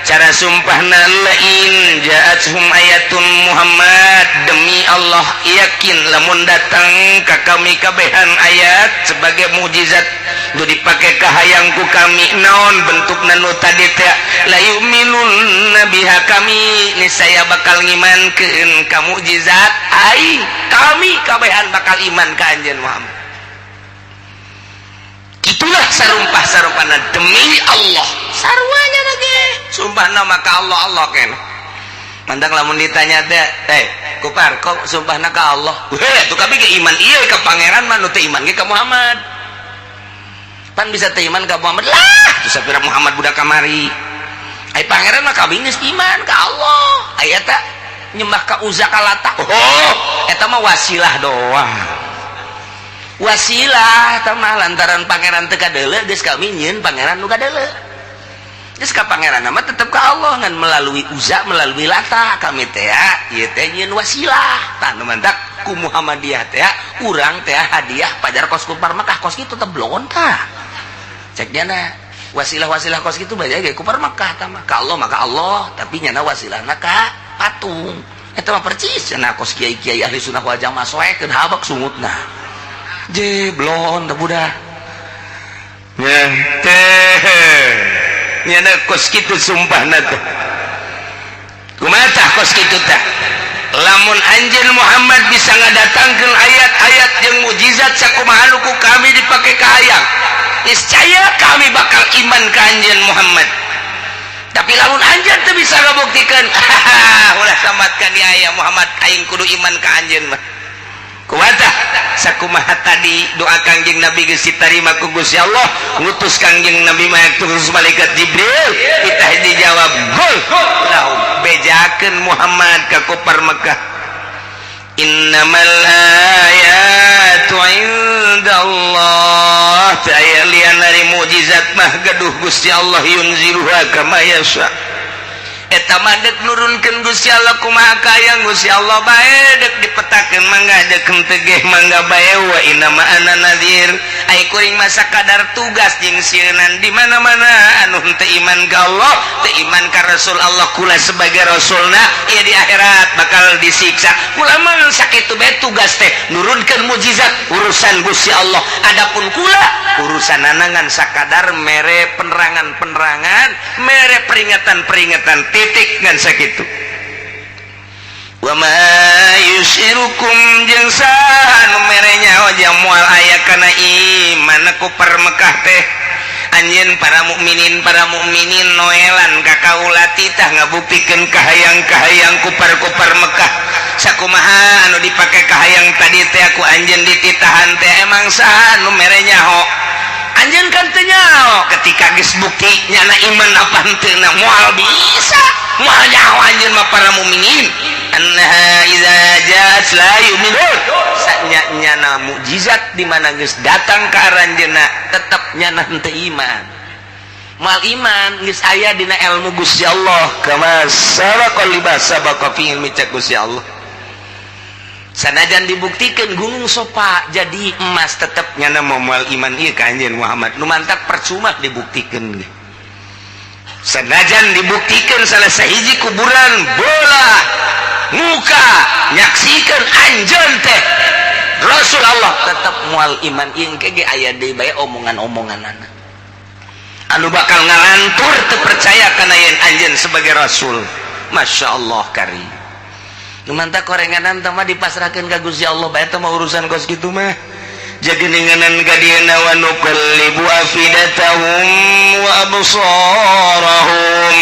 Cara sumpahna lain ja'athum ayatun Muhammad demi Allah yakin lamun datang ka kami kabehan ayat sebagai mukjizat nu dipake kahayangku kami naon bentukna nu tadi teh la yu'minun biha kami niscaya bakal ngimankeun ka mukjizat aing kami kabehan bakal iman ka anjeun Muhammad. Itulah sarumpah-sarumpahna demi Allah. Sarwanya lagi sumpah nama ka Allah Allah kene. Mantang lamun ditanya teh, "Eh, kupar, kok sumpahna ka Allah?" Weh, tuh kami ge iman ieu ka pangeran mah, nu teu iman ge ka Muhammad. Pan bisa teu iman ka Muhammad lah, tuh sapira Muhammad budak kamari. Ai pangeran mah kami geus iman ka Allah. Aya eta nyembah ka Uzza, ka Lata. Oh, eta mah wasilah doang. Wasilah eta mah lantaran pangeran teu kadeuleu, geus kami nyieun pangeran nu kadeuleu. Geus ka pangeran mah tetep ka Allah, ngan melalui Uzza, melalui Lata kami teh ieu teh nyieun wasilah. Tah, nu mantak ku Muhammadiyah teh urang teh hadiah pajar kos kupar Mekah, kos kitu teh blon tah. Cek diana wasilah-wasilah kos kitu bae ge kupar Mekah tah mah. Ka Allah maka Allah, tapi nyana wasilahna ka patung. Eta mah percis cenah kos kiai-kiai ahli sunnah wal jamaah, soekeun habak sungutna. Je blon teh budak. Ya teh nyana kos kitu sumpahna teh. Kumaha tah kos kitu tah? Lamun anjeun Muhammad bisa ngadatangkeun ayat-ayat jeung mukjizat sakumaha nu ku kami dipake kahayang, niscaya kami bakal iman ka anjeun Muhammad. Tapi lamun anjeun teu bisa ngabuktikeun, ulah sambatkan ya aya Muhammad, aing kudu iman ka anjeun mah. Kumaha tah? Sakumaha tadi doa Kangjeng Nabi geus ditarima ku Gusti Allah, ngutus Kangjeng Nabi mah terus malaikat Jibril, kita dijawab gol lahum, bejakeun Muhammad ka kupar Mekah, innamal ayatu indallah, teu aya lian dari mukjizat mah gaduh Gusti Allah, yunziluha kama yasha. Eta mah dek nurunkeun Gusti Allah kumaha kayang Gusti Allah bae, dek dipetakeun mangga, dek henteu ge mangga bae. Wa inna ma ana nadhir, ai kuring mah sakadar tugas jeung sieunan. Di mana-mana anu henteu iman ka Allah, teu iman ka Rasul Allah, kula sebagai rasulna ieu di akhirat bakal disiksa. Kula mah sakitu bae tugas teh, nurunkeun mukjizat urusan Gusti Allah. Adapun kula urusan ngan sakadar mere penerangan-penerangan, mere peringatan-peringatan, titik, ngan sakitu. Wa ma yusyirukum, jeung saha nu mere nyaho jang moal aya kana iman ku Mekah teh anjeun para mukminin? Para mukminin noelan ka kaula titah ngabuktikeun kahayang-kahayang kupar-kupar Mekah sakumaha anu dipake kahayang tadi teh aku anjeun dititahan teh. Emang saha nu mere nyaho? Anjeun kan teu nyaho. Ketika geus bukti nyana iman apa henteu na, moal bisa, moal nyaho anjeun mah. Para mukminin annaha idza ja'at la yu'minun, sanya nyana mukjizat di mana geus datang ka aranjeunna tetep nyana henteu iman, moal iman, geus aya dina ilmu Gusti Allah. Kama sabaqa lima sabaqa fi ilmi, cek Gusti Allah, sanajan dibuktikan gunung Sopa jadi emas tetep nyana moal iman ieu ka anjeun Muhammad. Nu mantak percuma dibuktikan. Sanajan dibuktikan salah sahiji kuburan bola muka nyaksikan anjeun teh Rasul Allah, tetap mual iman. Ieu ge aya deui bae omongan-omongan anak anu bakal ngalantur teu percaya kana yen anjeun sebagai rasul. Masya Allah kari. Nu mantak korenganan teh mah dipasrahkeun ka Gusti Allah bae teh mah, urusan kos kitu mah. Jadi ninganan ka dieuna, wa nuqallibu afidatahum wa absarahum,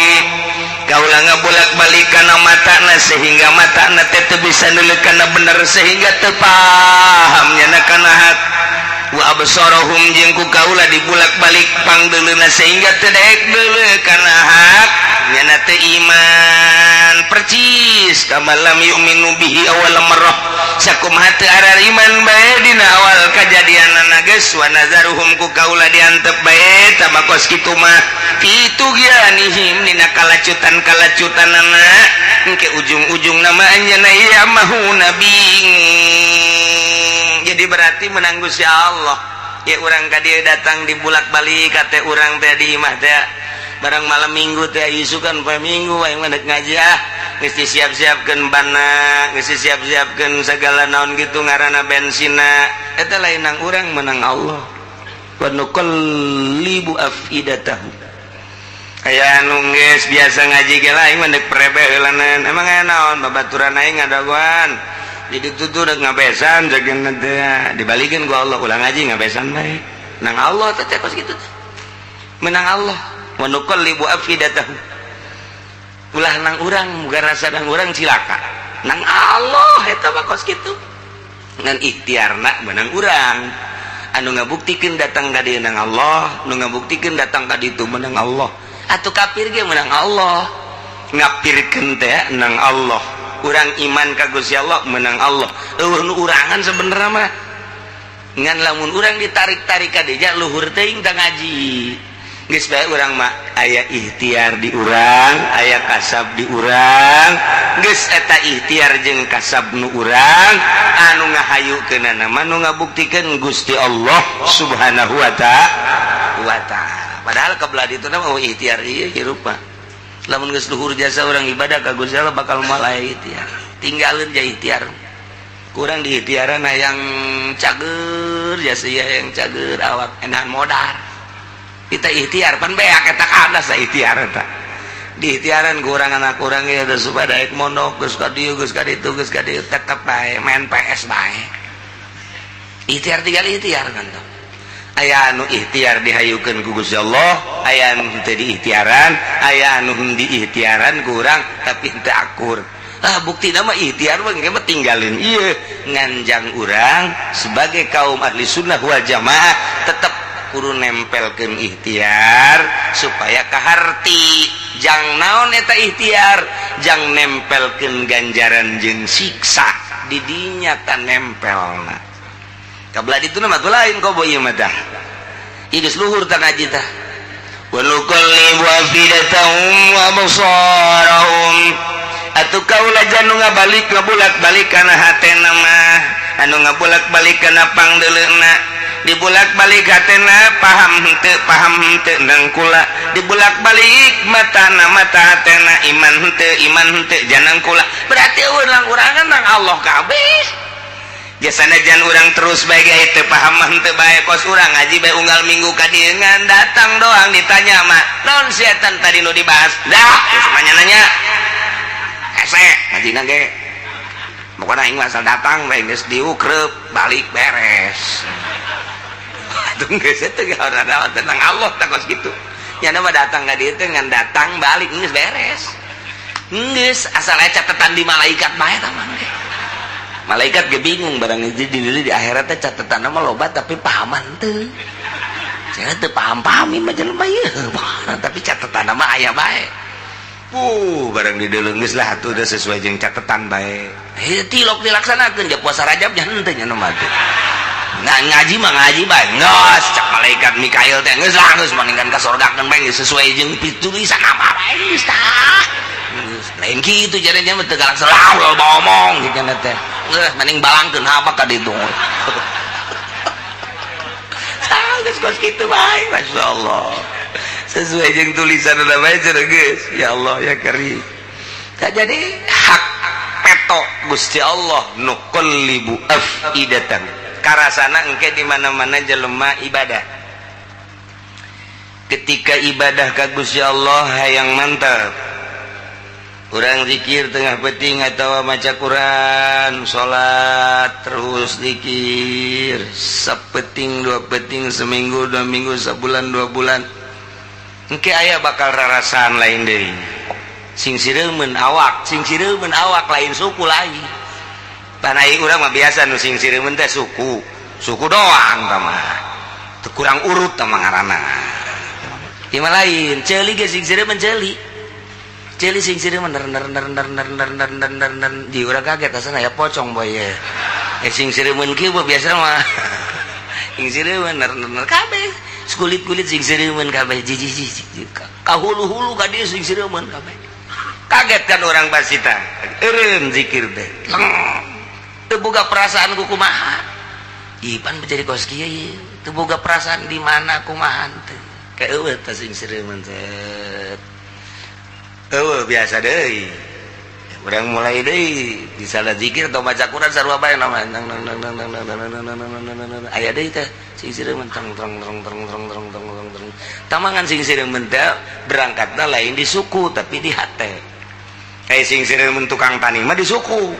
kaula ngabolak-balik kana matana sehingga matana teh teu bisa neuleuh kana bener, sehingga teu paham nyana kana hak. Wa absarahum, jeung ku kaula dibulak-balik pangdeuleuna sehingga teu daek deuleu kana hak, nyana teu iman. Percis kama lam yu'minu bihi awal marrah, sakumaha teu arariman bae dina awal kajadianana geus. Wa nazaruhum, ku kaula diantep bae tama kos kitu mah, fi tughyanihim, dina kalacutan-kalacutanana. Engke ujung-ujung nama anjeunna yamahuna, bingung. Jadi berarti menang Gusti Allah ya. Urang ka dieu datang dibulak-balik kate urang teh di imah teh barang malam Minggu teh, isukan poe Minggu aing mah dek ngaji ah, geus disiap-siapkeun bana, geus disiap-siapkeun segala naon gitu ngaranna bensina. Eta lain nang urang, menang Allah. Wa nuqallibu afidatahum. Aya anu geus biasa ngaji ge lah, aing mah dek prebe heulanan. Emang aya naon? Babaturan aing ngadagoan di ditu tuh dek ngabesan jageuna teh. Dibalikeun ku Allah, ulah ngaji, ngabesan bae. Nang Allah teh kos kitu teh, menang Allah. Wa nuqallibu afidatahum. Ulah nang urang muga rasa nang urang cilaka nang Allah eta mah kos kitu. Ngan ikhtiarna menang urang anu ngabuktikeun datang ka dieu nang Allah, nu ngabuktikeun datang ka ditu menang Allah. Atuh kafir ge menang Allah, ngapirkeun teh nang Allah. Urang iman ka Gusti Allah menang Allah, euweuh nu urangan sebenarnya mah. Ngan lamun urang ditarik-tarik ka dinya, luhur teuing tah ngaji. Geus bae urang mah aya ikhtiar di urang, aya kasab di urang. Geus eta ikhtiar jeung kasab nu urang anu ngahayukeunana mah nu ngabuktikeun Gusti Allah Subhanahu wa ta'ala. Padahal kebelah ditu mah ikhtiar ieu hirup mah. Lamun geus luhur jasa urang ibadah ka Gusti Allah, bakal moal aya ikhtiar. Tinggalin ja ikhtiar. Kurang di ikhtiaran yang cager jasa yang cager awak enahan modar. Kita ikhtiar pan beak eta kada sa ikhtiar eta. Di ikhtiaran kurang anak kurang ya udah supaya daek mondok geus ka dieu, geus ka ditu, geus ka dieu, tetep bae main PS bae. Ikhtiar tinggal ikhtiar kan tuh. Aya anu ikhtiar dihayukeun ku Gusti Allah, aya anu henteu diikhtiaran, aya anu diikhtiaran kurang tapi henteu akur. Ah, bukti nama ikhtiar mah ge mah tinggalin ieu. Nganjang urang sebagai kaum ahli sunnah wal jamaah tetep kudu nempelkeun ikhtiar supaya kaharti. Jang naon eta ikhtiar? Jang nempelkeun ganjaran jeung siksa didinya ta nempelna. Kabelah ditu mah lain kobo ieu mah tah. Ieu geus luhur tah ngaji tah. Wa nuqallibu afidatahum wa absarahum. Atuh kaula janu ngabalik ngabulak-balik kana hatena mah, anu ngabulak-balik kana pangdeuleuna, dibulak-balik hatena paham henteu, paham henteu nang kula, dibulak-balik matana mata hatena iman henteu, iman henteu janang kula. Berarti urang urangan nang Allah kabeh. Jasana jan urang terus bae ge teu paham mah henteu bae, kos urang ngaji bae unggal minggu ka dieu ngan datang doang, ditanya mah naon setan tadi nu dibahas, dah terus nanya-nanya hese ngajina ge. Pokoknya aing asal datang bae geus diukrep balik beres. Atuh geus teu ada tentang Allah tah kos kitu. Nya mah datang ka dieu teh ngan datang balik geus beres. Geus asal aya catatan di malaikat bae tah mah. Malaikat ge bingung barang di akhirat teh catatan mah loba tapi pahaman teu. Saya teu paham-paham mah jelema ieu. Tapi catatan mah aya bae. Barang di geus lah atuh udah sesuai jeung catatan bae. Heuh, tilok dilaksanakeun ja puasa Rajab nya henteu nya nu mah teh. Nah, ngaji mah ngaji bae. Geus cak malaikat Mikail teh geus lah, geus mendingan ka sorgakeun bae, geus sesuai jeung tulisan apa bae geus tah. Geus lain kitu jadinya mah teu galak selalu loba omong gitu teh. Geus mending balangkeun apa ka ditu. Tah geus kos kitu bae, masyaallah. Sesuai jeung tulisan udah bae cenah geus. Ya Allah ya Karim. Tak jadi hak peto Gusti Allah nuqallibu afidatan. Karasana engke di mana-mana jelema ibadah. Ketika ibadah ka Gusti Allah hayang mantap. Urang zikir tengah peting atau maca Quran, salat terus zikir sapeting dua peting, seminggu 2 minggu, sebulan 2 bulan, engke aya bakal rarasaan lain deui. Sing sireumeun awak, sing sireumeun awak, lain suku lagi. Tanah urang mah biasa nu sing sireumeun teh suku suku doang tah mah. Teu kurang urut tah mah ngaranna. Ieu mah lain, ceuli ge sing sireumeun, ceuli ceuli sing sireumeun ner ner ner ner ner ner ner ner ner ner. Di urang kaget asana ya pocong boy ye. Eh, sing sireumeun kieu biasa mah sing sireumeun ner ner ner kabeh, kulit-kulit sing sireumeun kabeh, jiji jiji ka hulu-hulu ka dieu sing sireumeun kabeh. Kaget kan orang basita, eureun zikir teh teu boga perasaan ku kumaha. Ipan menjadi kos kieu ieu teu boga perasaan di mana kumaha teh ka eueuh teh sing sireumeun teh eueuh biasa deui. Urang mulai deui misalnya zikir atau baca Quran sarua bae nama nang nang nang nang nang nang nang nang nang nang nang, aya deui teh sing sireumeun teng teng teng teng teng teng teng teng teng. Tamangan sing sireumeun teh berangkatna lain di suku tapi di hate. Kayak sing sireumeun tukang tani mah di suku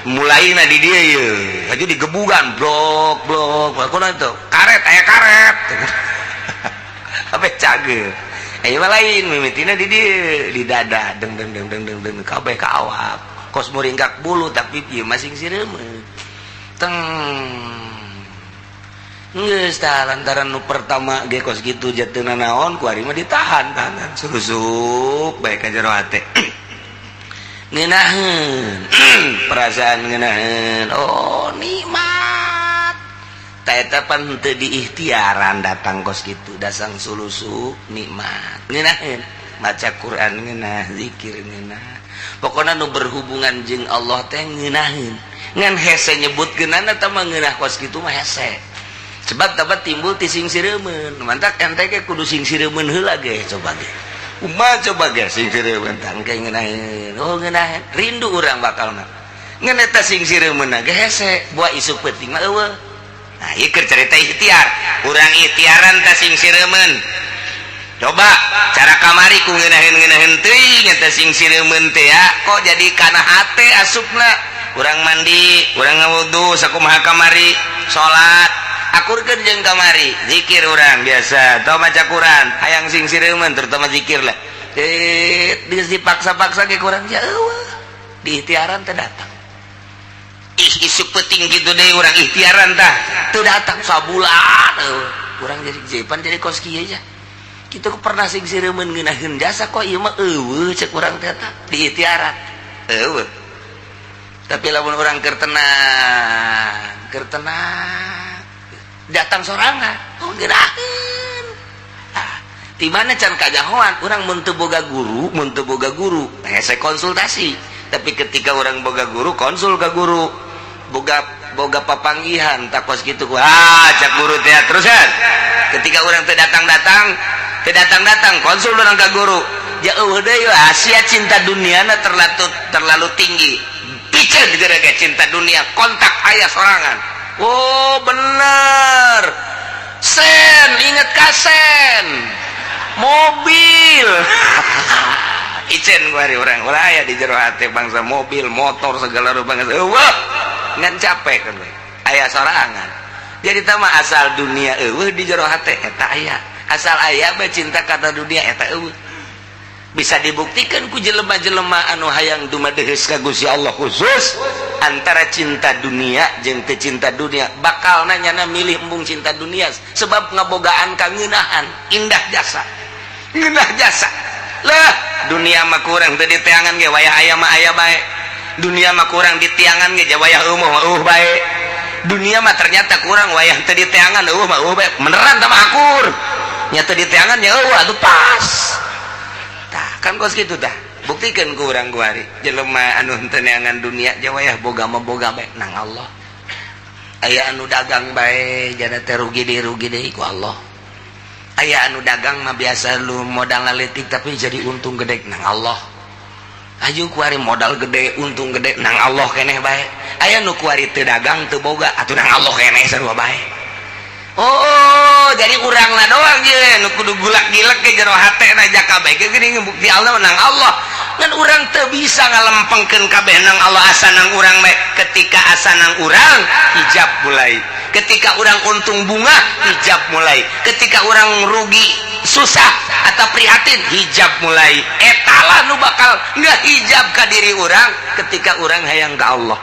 mulai na di dia ye aja digebugan blok blok. Kunaon itu karet, aya karet apa cager. Aya mah lain, mimitina di dieu, di dada, deng deng deng deng deng deng kabeh ka awak. Kos muringkak bulu, tapi ieu mah sing sireumeun. Teng. Geus tah, lantaran nu pertama ge kos kitu jatuhna naon, ku ari mah ditahan tahan surusup bae ka jero hate. Ngeunaheun, perasaan ngeunaheun. Oh, nikmat. Ta eta pan teu diikhtiaran datang kos kitu, dasang sulusup nikmat. Ngeunaheun, maca Quran ngeunah, zikir ngeunah. Pokona nu berhubungan jeung Allah teh ngeunaheun. Ngan hese nyebutkeunana eta mah, ngeunah kos kitu mah hese. Sebab dapat timbul ti sing sireumeun. Mantak ente ge kudu sing sireumeun heula ge, coba ge. Kumaha coba ge sing sireumeun tangke ngeunaheun. Oh, ngeunaheun. Rindu urang bakalna. Ngan eta sing sireumeun ge hese, buah isuk peuting mah eueuh. Nah, ieu keur cerita ikhtiar. Urang ikhtiaran teh sing sireumeun. Coba cara kamari ku ngeunaheun-ngeunaheun teuing eta sing sireumeun teh ya, kok jadi kana hate asupna. Urang mandi, urang ngawudu sakumaha kamari, salat, akurkeun jeung kamari, zikir urang biasa, atau maca Quran, hayang sing sireumeun terutama zikir lah. Eh, geus dipaksa-paksa ge kurang ya eueuh. Di ikhtiaran teh datang. Ih, isuk peuting kitu deui urang ikhtiaran tah, teu datang sabulan eueuh. Urang jadi jepan jadi kos kieu aja. Kitu pernah sing sireumeun ngeunaheun jasa, kok ieu mah eueuh cek urang teh tah di ikhtiaran. Eueuh. Tapi lamun urang keur tenang, keur tenang, datang sorangan, oh, ngeunaheun. Ah, di mana can kajahoan urang mun teu boga guru, mun teu boga guru, hese konsultasi. Tapi ketika orang boga guru, konsul ke guru. Boga boga papanggihan takos gitu, ah, cak guru teh terusan. Ketika orang teu datang-datang, teu datang-datang, konsul orang ke guru. Jauh deui Asia cinta dunia terlalu terlalu tinggi. Piceun gara-gara cinta dunia, kontak ayah sorangan. Oh, bener. Sen, inget kasen. Mobil. Icen gua hari orang ulah aya di jero hati bangsa mobil, motor, segala rupa bangsa. Eueuh, ngan capek kan we. Aya sorangan. Jadi tama asal dunia eueuh di jero hati eta aya. Asal aya bae cinta kata dunia eta eueuh. Bisa dibuktikan ku jelema-jelema anu hayang dumadeheus ka Gusti Allah, khusus antara cinta dunia jeung teu cinta dunia, bakal nanyana milih embung cinta dunia sebab ngabogaan kangeunahan, indah jasa, ngeunah jasa lah. Dunia mah kurang teu diteangan ge, wayah aya mah aya bae. Dunia mah kurang ditiangan ge, wayah eueuh mah eueuh bae. Dunia mah ternyata kurang wayah teu diteangan, eueuh mah eueuh bae. Beneran tah mah akur nya, teu diteangan ya eueuh atuh pas. Tah kan kos kitu tah, buktikan ku urang kuari jelema anu henteu neangan dunia ja wayah boga mah boga bae nang Allah. Aya anu dagang bae jana teh rugi deui, rugi deui ku Allah. Aya anu dagang mah biasa lu modal leutik tapi jadi untung gede, nang Allah. Aju kuari modal gede, untung gede, nang Allah keneh bae. Aya nu kuari teu dagang, teu boga, atuh nang Allah keneh sarua bae. Oh, jadi urang lah doang je nu kudu gulak gilek ke jero hate na jaka bae ge geuning bukti Allah nang Allah. Ngan urang teu bisa ngalempengkeun kabeh nang Allah, asa nang urang bae. Ketika asa nang urang, hijab mulai. Ketika urang untung bunga, hijab mulai. Ketika urang rugi, susah atau prihatin, hijab mulai. Etalah nu bakal nggak hijab ka diri urang ketika urang hayang ka Allah.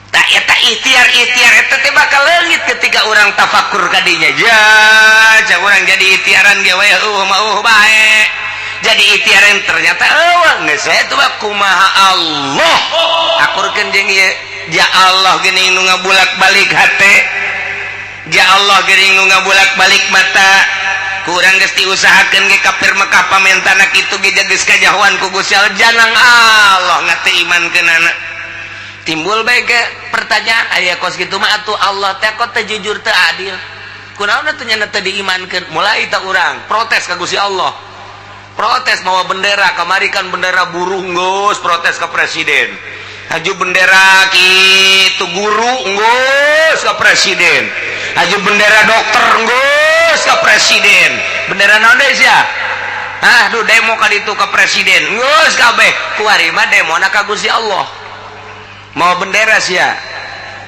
Tak eta ikhtiar, ikhtiar eta teh bakal leungit ketika urang tafakur kadinya. Ja, cak urang jadi ikhtiaran ge we eueuh mah eueuh bae. Jadi ikhtiaran ternyata eueuh geus we tuh kumaha Allah. Akurkeun jeung ieu, ja Allah geuning nu ngabulak-balik hate. Ja Allah geuning nu ngabulak-balik mata. Kurang geus diusahakeun ge kafir Mekah pamentana kitu ge geus kajahoan ku Gusti Allah, janang Allah ngate imankeunana. Timbul bae ke pertanyaan, aya kos kitu mah atuh Allah teh kok teu jujur, teu adil, kunaon atuh nya teu diimankeun? Mulai tak urang protes ka Gusti Allah, protes mawa bendera. Kamari kan bendera buruh geus protes ke presiden, haju bendera kitu guru geus ke presiden, haju bendera dokter geus ke presiden, bendera naon deui sia? Ah, duh, demo ka ditu ke presiden geus kabeh. Kuari mah demona ka Gusti Allah mau bendera sia.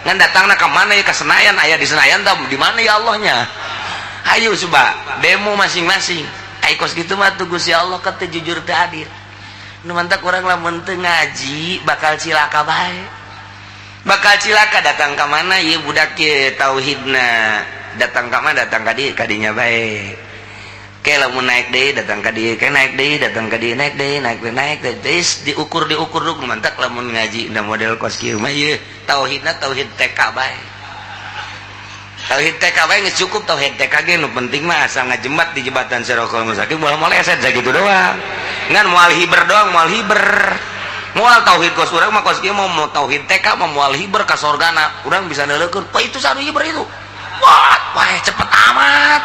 Ngan datangna ke mana ya? Ke Senayan. Aya di Senayan tah di mana ya Allahnya? Ayo coba demo masing-masing. Ai kos kitu mah tuh Gusti Allah ka teu jujur teu adil. Nu mantak urang lamun teu ngaji bakal cilaka bae. Bakal cilaka datang ka mana ieu budak ye tauhidna. Datang ka mana datang ka dieu kadinya bae. Ke lamun naik deui datang ka dieu, ke naik deui datang ka dieu, naik deui, naik deui, naik deui, diukur diukur nu mantak lamun ngaji na model kos kieu mah ieu tauhidna tauhid TK bae. Tauhid TK bae geus cukup tauhid TK ge nu penting mah asal ngajembat di jembatan Sirotol Mustaqim moal moleset sakitu doang. Ngan moal hiber doang, moal hiber. Moal tauhid kos urang mah kos kieu mah mau tauhid TK mah moal hiber ka sorgana. Urang bisa neuleukeun, "Wah, itu sanu hiber itu." Wah, wah cepet amat.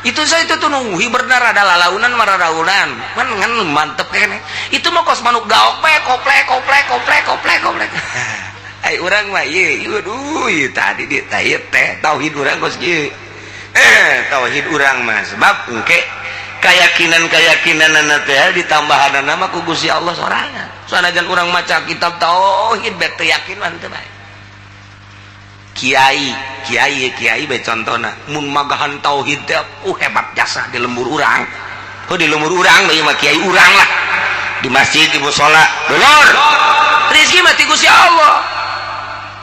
Itu saya itu tuh nunggu hiberna rada lalaunan mararaunan kan ngan mantep kene. Itu mah kos manuk gaok pe koplek koplek koplek koplek koplek. Ai urang mah ieu aduh ieu tadi di teh teh tauhid urang kos kieu. Tauhid urang mah sebab engke keyakinan-keyakinanana teh ditambahanana mah ku Gusti Allah sorangan. Sanajan urang maca kitab tauhid bet teu yakin mah teu bae. Kiai, kiai, kiai bae contona mun magahan tauhid teh hebat jasa di lembur urang. Oh di lembur urang ieu mah kiai urang lah. Di masjid di musala, dulur. Rezeki mah ti Gusti Allah.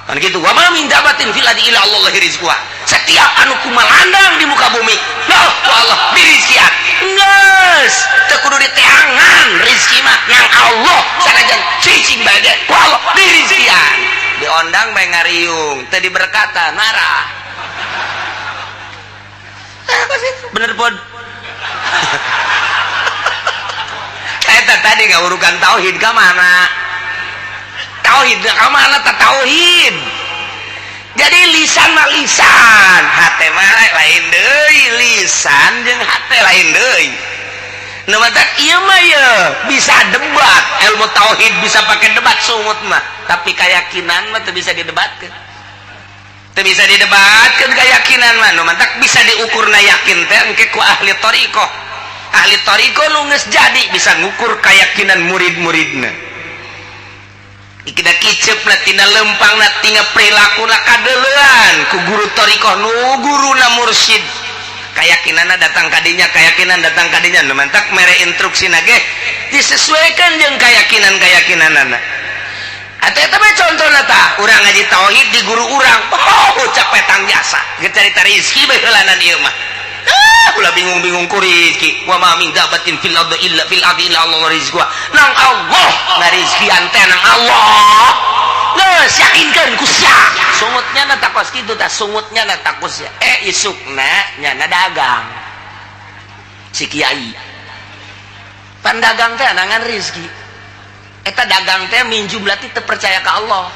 Kan kitu, wa ma min dabatin fil ardi illa Allah rizquha. Setiap anu kumalandang di muka bumi, lah ku Allah dirizkian. Geus, teu kudu diteangan rezeki mah nang Allah sanajan cicing bae ge ku Allah dirizkian. Diondang bae ngariung, teu diberkatan marah. Bener pod. Eta tadi ngawurukan tauhid ka mana? Tauhid ka mana ta tauhid? Jadi lisan mah lisan, hate mah lain deui, lisan jeung hate lain deui. Nu matak ieu mah ye bisa debat, ilmu tauhid bisa pakai debat sungut mah, tapi keyakinan mah teu bisa didebatkeun. Teu bisa didebatkeun keyakinan mah, nu matak bisa diukurna yakin teh engke ku ahli thariqah. Ahli thariqah nu geus jadi bisa ngukur keyakinan murid-muridna. Kita kicep na tina lempang na tina perilaku na kadeuleuan ku guru thariqah nu guruna mursyid. Keyakinanna datang kadinya, keyakinan datang kadinya, nu mantak mere instruksi ge disesuaikan jeung keyakinan-keyakinanana. Atau eta mah contohna tah, urang ngaji tauhid di guru urang, oh capetang jasa, geus carita rezeki bae heulanan ieu mah. Ulah bingung-bingung ku rezeki. Wa ma min dabatin fil ardi illa fil ardi illa Allah rizquha. Nang Allah ngarizkian teh nang Allah. Geus yakinkeun ku sia. Sungutnya na takos kitu tah, sungutnya na takos sia. Isukna nyana dagang. Si kiai. Pan dagang teh nangan rezeki. Eta dagang teh minjum berarti teu percaya ka Allah.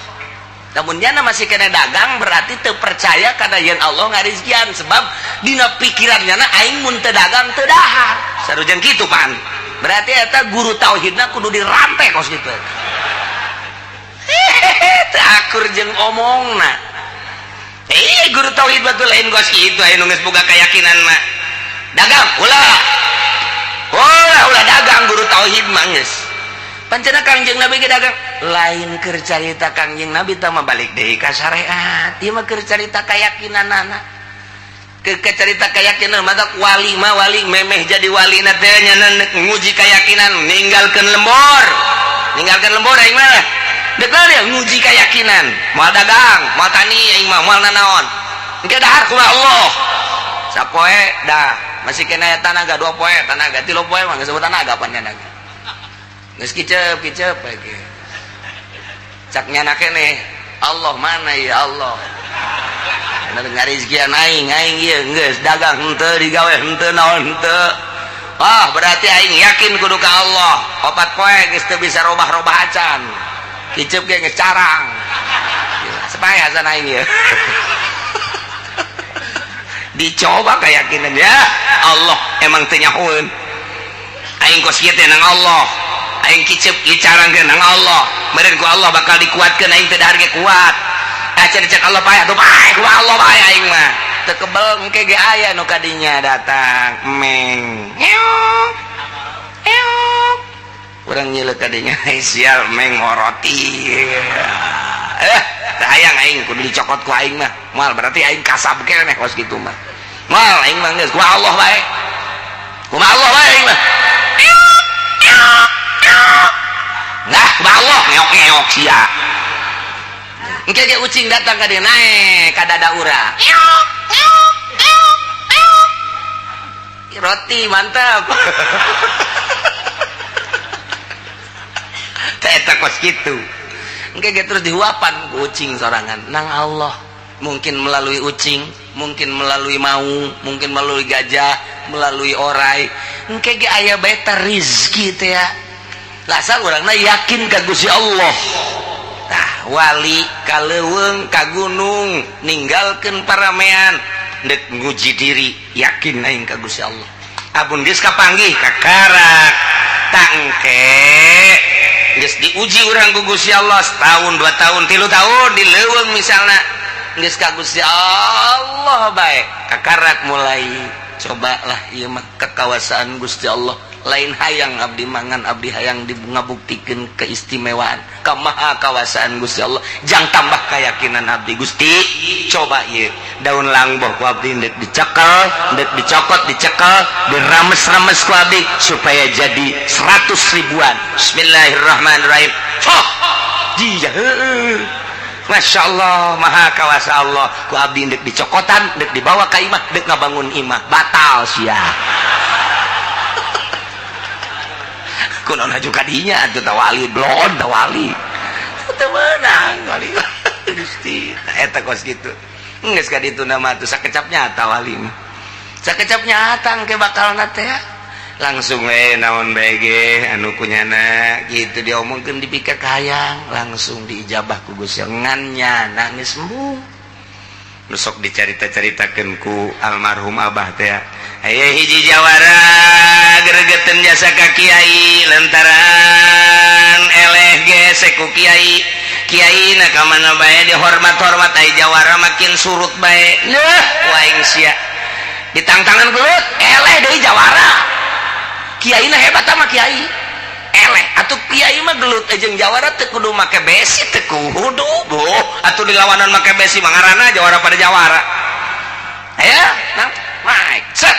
Namun nyana masih kena dagang berarti teu percaya karena yang Allah ngarizkian sebab dina pikiran nyana aing mun teu dagang teu dahar. Sarujeng kitu pan. Berarti eta guru tauhidna kudu dirantai kos kitu. Teu akur jeung omongna. Guru tauhid batu lain kos kitu aya nu geus boga keyakinan mah. Dagang ulah. Ulah ulah dagang guru tauhid mah geus. Pancena Kangjeng Nabi ge dagang lain keur carita Kangjeng Nabi tah mah balik deui ka syariat. Ieu mah keur carita keyakinanana. Ke carita keyakinan mah wali mah wali memeh jadi wali na teh nya nguji keyakinan ninggalkeun lembur. Ninggalkeun lembur aing mah. Deuk dia nguji keyakinan. Moal dagang, moal tani aing mah moal nanaon. Engke dahar kumaha Allah. Sapoe dah masih kena tanaga 2 poe tanaga 3 poe mah geus tanaga pan nya. Geus kicep kicep lagi. Cak nyana keneh, Allah mana ya Allah. Bener ngarizkian aing, aing ieu geus dagang henteu digawe henteu naon henteu. Ah, berarti aing yakin kudu ka Allah. 4 poe geus teu bisa robah-robah acan. Kicep ge geus carang. Supaya hasan aing ieu. Dicoba keyakinan ya. Allah emang teu nyahoeun. Aing kos kieu teh nang Allah. Aing kicep dicarangkeun nang Allah. Meureun ku Allah bakal dikuatkeun aing teu dahar ge kuat. Acan cek Allah paeh atuh paeh ku Allah bae aing mah. Teu kebel engke ge aya nu kadinya datang meng. Eok. Eok. Urang nyileuk kadinya sial meng ngoroti. Teu hayang aing kudu dicokot ku aing mah. Moal berarti aing kasab keneh kos kitu mah. Moal aing mah geus ku Allah bae. Kumaha Allah bae aing mah. Nah, kumaha Allah ngeok-ngeok sia. Engke ge ucing datang ka dieu naek ka dada urang. Roti mantap. Teh eta kos kitu. Engke ge terus dihuapan ku ucing sorangan nang Allah. Mungkin melalui ucing, mungkin melalui maung, mungkin melalui gajah, melalui orai. Engke ge aya bae teh rizki teh ya. Lasal urangna yakin ka Gusti Allah. Tah wali ka leuweung ka gunung ninggalkeun paramean dek nguji diri yakin aing ka Gusti Allah. Abun geus kapanggih kakarak tangke geus diuji urang ku Gusti Allah setahun 2 tahun 3 tahun di leuweung misalna geus ka Gusti Allah bae kakarak mulai cobalah ieu mah kekawasaan Gusti Allah. Lain hayang abdi mangan abdi hayang ngabuktikeun keistimewaan kamaha kawasaan Gusti Allah jang tambah keyakinan abdi Gusti coba ieu daun langboh ku abdi ndek dicekel ndek dicokot dicekel dirames-rames ku abdi supaya jadi 100 ribuan. Bismillahirrahmanirrahim. Foh dia Masya Allah maha kawasa Allah ku abdi ndek dicokotan ndek dibawa ka imah ndek ngabangun imah batal sia. Kunaon haju kadinya atuh tawali blon tawali teu meunang wali Gusti eta kos kitu geus ka ditu mah atuh sakecap nyata wali mah sakecap nyata engke bakalna teh langsung we naon bae ge anu kunyana kitu diomongkeun dipikir kahayang langsung diijabah ku Gusti ngan nyana geus embung nu sok dicarita-caritakeun ku almarhum abah teh aya hiji jawara gregeteun jasa ka kiai lantaran eleh gesek ku kiai kiai na ka mana bae dihormat-hormat ai jawara makin surut bae leuh waing sia ditangtangan gelut eleh deui jawara kiai na hebat mah kiai eleh atuh kiai mah gelut jeung jawara teu kudu make besi teu kudu boh atuh dilawanan make besi mangarana jawara pada jawara aya nang naik set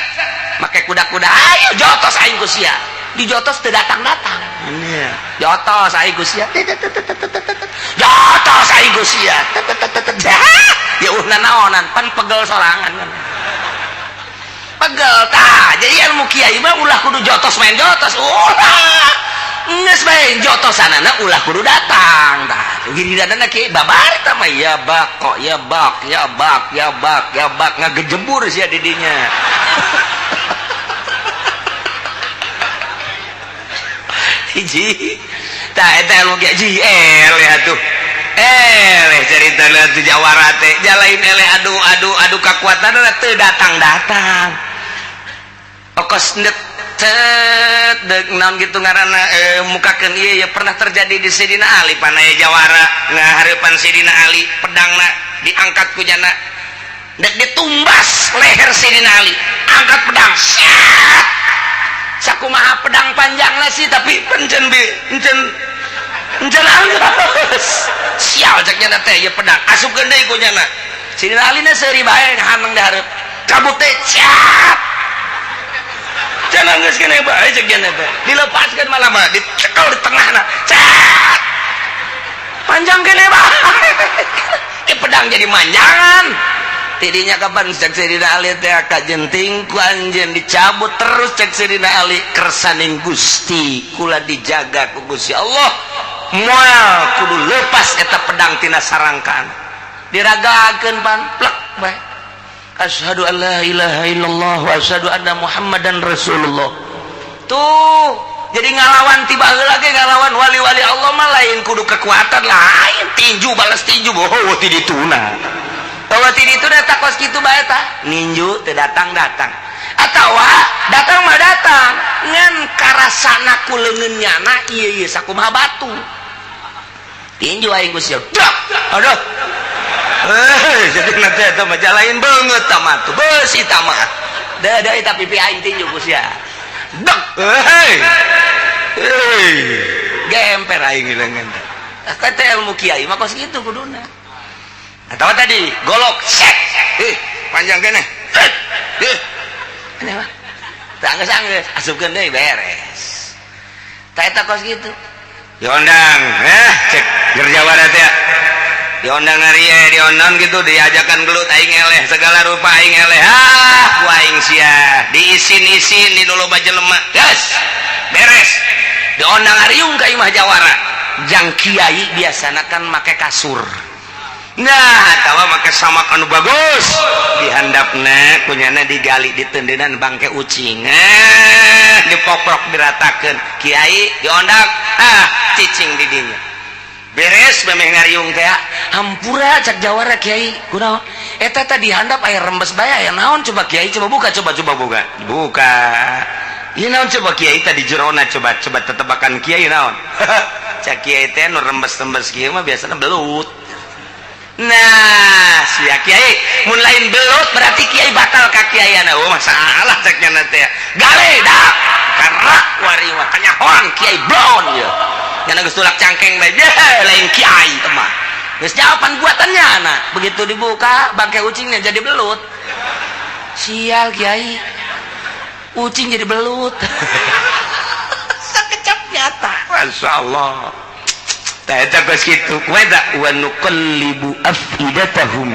make kuda-kuda ayo jotos aing ku sia dijotos teu datang-datang jotos aing ku sia jotos aing ku sia ya uh naonan pan pegel sorangan kan pegel tah jadi ilmu kiai mah ulah kudu jotos main jotos ulah geus bae jotosanana ulah kudu datang tah giliranna kiai babar tah mah ya bak kok ya bak ya bak ya bak ya bak ngagejebur sia di dinya. Hiji tah eta ilmu kiai ji eleh atuh eleh caritana tuh jawara teh jalain eleh adu adu adu kakuatanna teu datang-datang okos net cet dek naon gitu ngaranna mukakeun ieu ya pernah terjadi di Sidina Ali panaya jawara ngahareupan Sidina Ali pedangna diangkat ku jana dek ditumbas leher Sidina Ali angkat pedang set sakumaha pedang panjangna sih tapi pencen bi encen encen anggeus sial cek nyana teh ieu pedang asupkeun deui ku nyana Sidina Ali na seuri bae haneng di hareup cabut teh cat jangan geus kene bae cek nyana teh dilepaskeun malah mah dicekel di tengahna cat panjang kene bae ke pedang jadi manjangan tidinya kapan cek Sidina Ali teh kajenting ku anjeun dicabut terus cek Sidina Ali kersaning Gusti kula dijaga ku Gusti Allah moal kudu lepas eta pedang tina sarangkan diragakeun pan plek bae asyhadu an la ilaha illallah wa asyhadu anna muhammadan rasulullah tuh jadi ngalawan tiba heula ge ngalawan wali-wali Allah mah lain kudu kekuatan lain tinju balas tinju boh ti dituna tawa ti dituna tak kos kitu bae tah ninju teu datang-datang atawa datang mah datang ngan karasana ku leungeun nyana ieu ieu sakumaha batu tinju aing ku sia dak aduh jadi nanti eta mah jalain beungeut tah mah tuh beusi tah mah da da eta pipi aing tinju ku sia dak hei hei gemper aing leungeun teh kata ilmu kiai mah kos kitu kuduna atawa tadi golok set panjang keneh set aneh mah Teu anggeus anggeus asupkeun deui beres. Tah eta kos kitu. Diondang, cek Gerjawara teh. Diondang ari diondang gitu diajakan gelut aing eleh segala rupa aing eleh. Ah, ku aing sia. Diisin-isin di nu loba jelema. Geus. Beres. Diondang ariung ka imah jawara. Jang kiai biasana kan make kasur. Nah, atawa make samak anu bagus. Dihandapna kunyana digali ditendenan bangke ucing. Dipoprok diratakeun. Kiai diondang, ah cicing di dinya. Beres memeh ngariung teh. Hampura cak jawara kiai. Kunaon? Eta teh dihandap aya rembes bae aya naon coba kiai coba buka coba coba buka. Buka. Ieu naon coba kiai tadi jerona coba coba tetebakan kiai naon. Cak kiai teh nu rembes-rembes kieu mah biasana belut. Nah, sia kiai mun lain belut berarti kiai batal ka kiaiana. Oh, masalah cek nya teh. Gale dak. Karak wari mah kanyahoan kiai blon ye. Nya geus tulak cangkeng bae lain kiai teh mah. Geus jawaban buatannya nah. Begitu dibuka bangke ucingnya jadi belut. Sial kiai. Ucing jadi belut. Sakecap nyata. Masya Allah. Eta geus kitu. Wa wa nuqallibu afidatahum.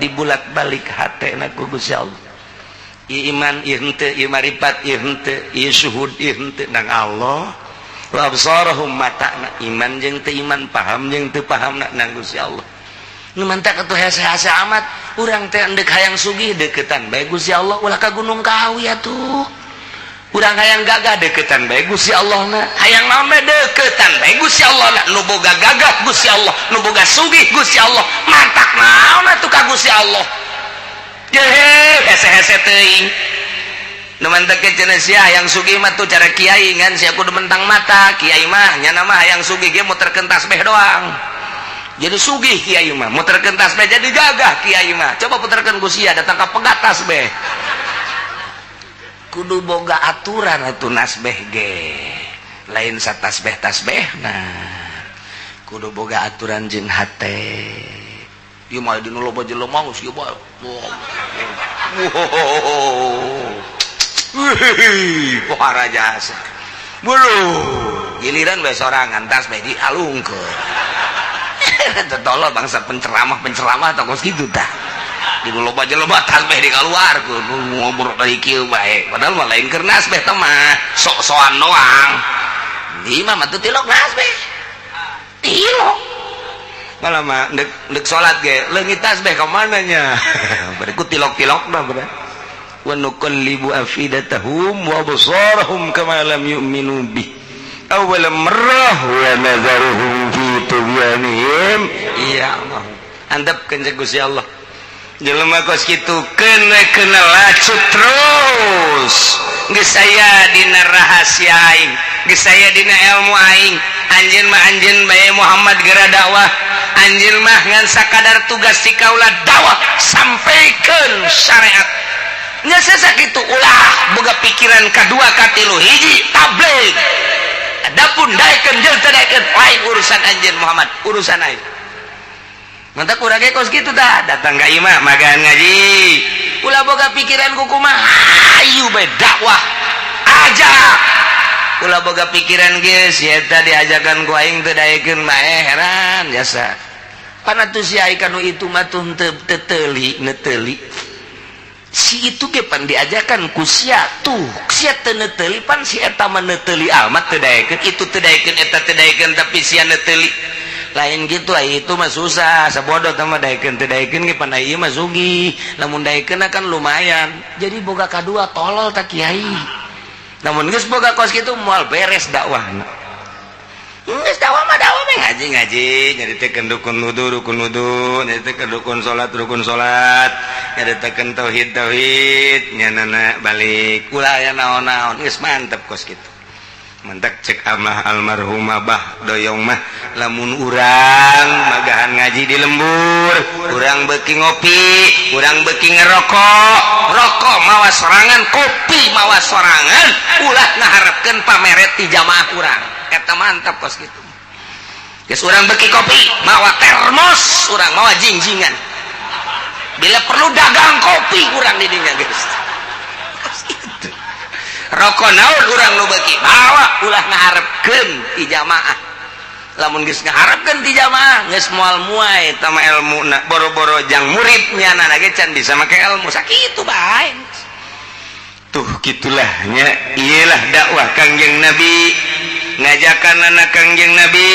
Dibulak-balik hatena ku Gusti Allah. Ieu iman ieu henteu, ieu maripat ieu henteu, ieu syuhud ieu henteu nang Allah. Wa absarahum matana iman jeung teu iman, paham jeung teu pahamna nang Gusti Allah. Nu mantak atuh hese-hese amat, urang teh endek hayang sugih deketan bae Gusti Allah ulah ka Gunung Kawi atuh. Urang hayang gagah deketan bae Gusti Allah na. Hayang naon bae deketan bae Gusti Allah na. Nu boga gagah Gusti Allah, nu boga sugih Gusti Allah. Mantak naon atuh ka Gusti Allah. Jehe, hese-hese teuing. Nu mantak cenah sia hayang sugih mah tuh cara kiai ngan sia kudu mentang mata. Kiai mah nya mah hayang sugih ge muterkeun tasbih doang. Jadi sugih kiai mah muterkeun tasbih jadi gagah kiai mah. Coba puterkeun ku sia datang ka pegat tasbih. Kudu boga aturan atuh nasbeh ge. Lain satasbeh tasbeh nah. Kudu boga aturan jeung hate. Ieu mah dinu loba jelema geus ieu bae. Wih, pohara jasa. Bulu, giliran bae sorangan tasbeh dialungkeun. Tolol bangsa penceramah-penceramah tong kos kitu tah. Di loba jelema tasbeh dikaluarkeun ngobrol dari kieu bae. Padahal mah lain keur nasbeh teh mah sok-sokan doang. Di imah mah teu tilok nasbeh. Tilok. Malah mah ndek ndek salat ge leungit tasbeh ka mana nya. Berikut tilok-tilokna bener. Wa nuqallibu afidatahum wa absarahum kama lam yu'minu bih awwal marrah wa nadharuhum fi tughyanihim. Iya Allah. Andap keun Gusti Allah. Jelema kos kitu keun kena lacut terus. Geus aya dina rahasia aing, geus aya dina ilmu aing. Anjeun mah anjeun bae Muhammad geura dakwah. Anjeun mah ngan sakadar tugas ti kaula dakwah sampaikeun syariat. Nya sakitu ulah boga pikiran kadua katilu hiji tabligh. Adapun daekeun jeung teu daekeun lain urusan anjeun Muhammad, urusan aing. Mantap kurang kos kitu tah datang ka imah magan ngaji. Ulah boga pikiran ku kumaha hayu bae dakwah. Ajak. Ulah boga pikiran geus eta diajakan ku aing teu daekeun mah heran jasa. Pan atuh si ai kanu itu mah tuh teu teuli neteuli. Si itu ge pan diajakan ku sia tuh sia teu neteuli pan si eta mah neteuli amat teu daekeun itu teu daekeun eta teu daekeun tapi sia neteuli. Lain gitu ai itu mah susah sabodo teh mah daekeun teu daekeun ge pan ai ieu mah sugih lamun daekeun kan lumayan. Jadi boga kadua tolol tah kiai. Namun geus boga kos kitu moal beres dakwahna. Geus dakwah mah dakwah mah ngaji-ngaji nyaritakeun rukun wudu rukun wudu nyaritakeun rukun salat rukun salat nyaritakeun tauhid tauhid nyanana balik ulah aya naon-naon geus mantep kos kitu. Mantak cek amah almarhum abah doyong mah lamun urang magahan ngaji di lembur urang beuki ngopi urang beuki ngerokok rokok mawa sorangan kopi mawa sorangan ulah ngaharepkeun pameret ti jamaah urang eta mantap kos kitu. Geus urang beuki kopi mawa termos urang mawa jingjingan bila perlu dagang kopi urang di dinya geus. Kos kitu. Rokok naon urang nu beuki bawa, ulah ngaharepkeun ti jamaah. Lamun geus ngaharepkeun ti jamaah, geus moal muai eta mah elmuna. Boro-boro jang muridnya na ge can bisa make ilmu sakitu bae. Tuh, gitulahnya. Iyalah dakwah Kangjeng Nabi, ngajakan anak Kangjeng Nabi,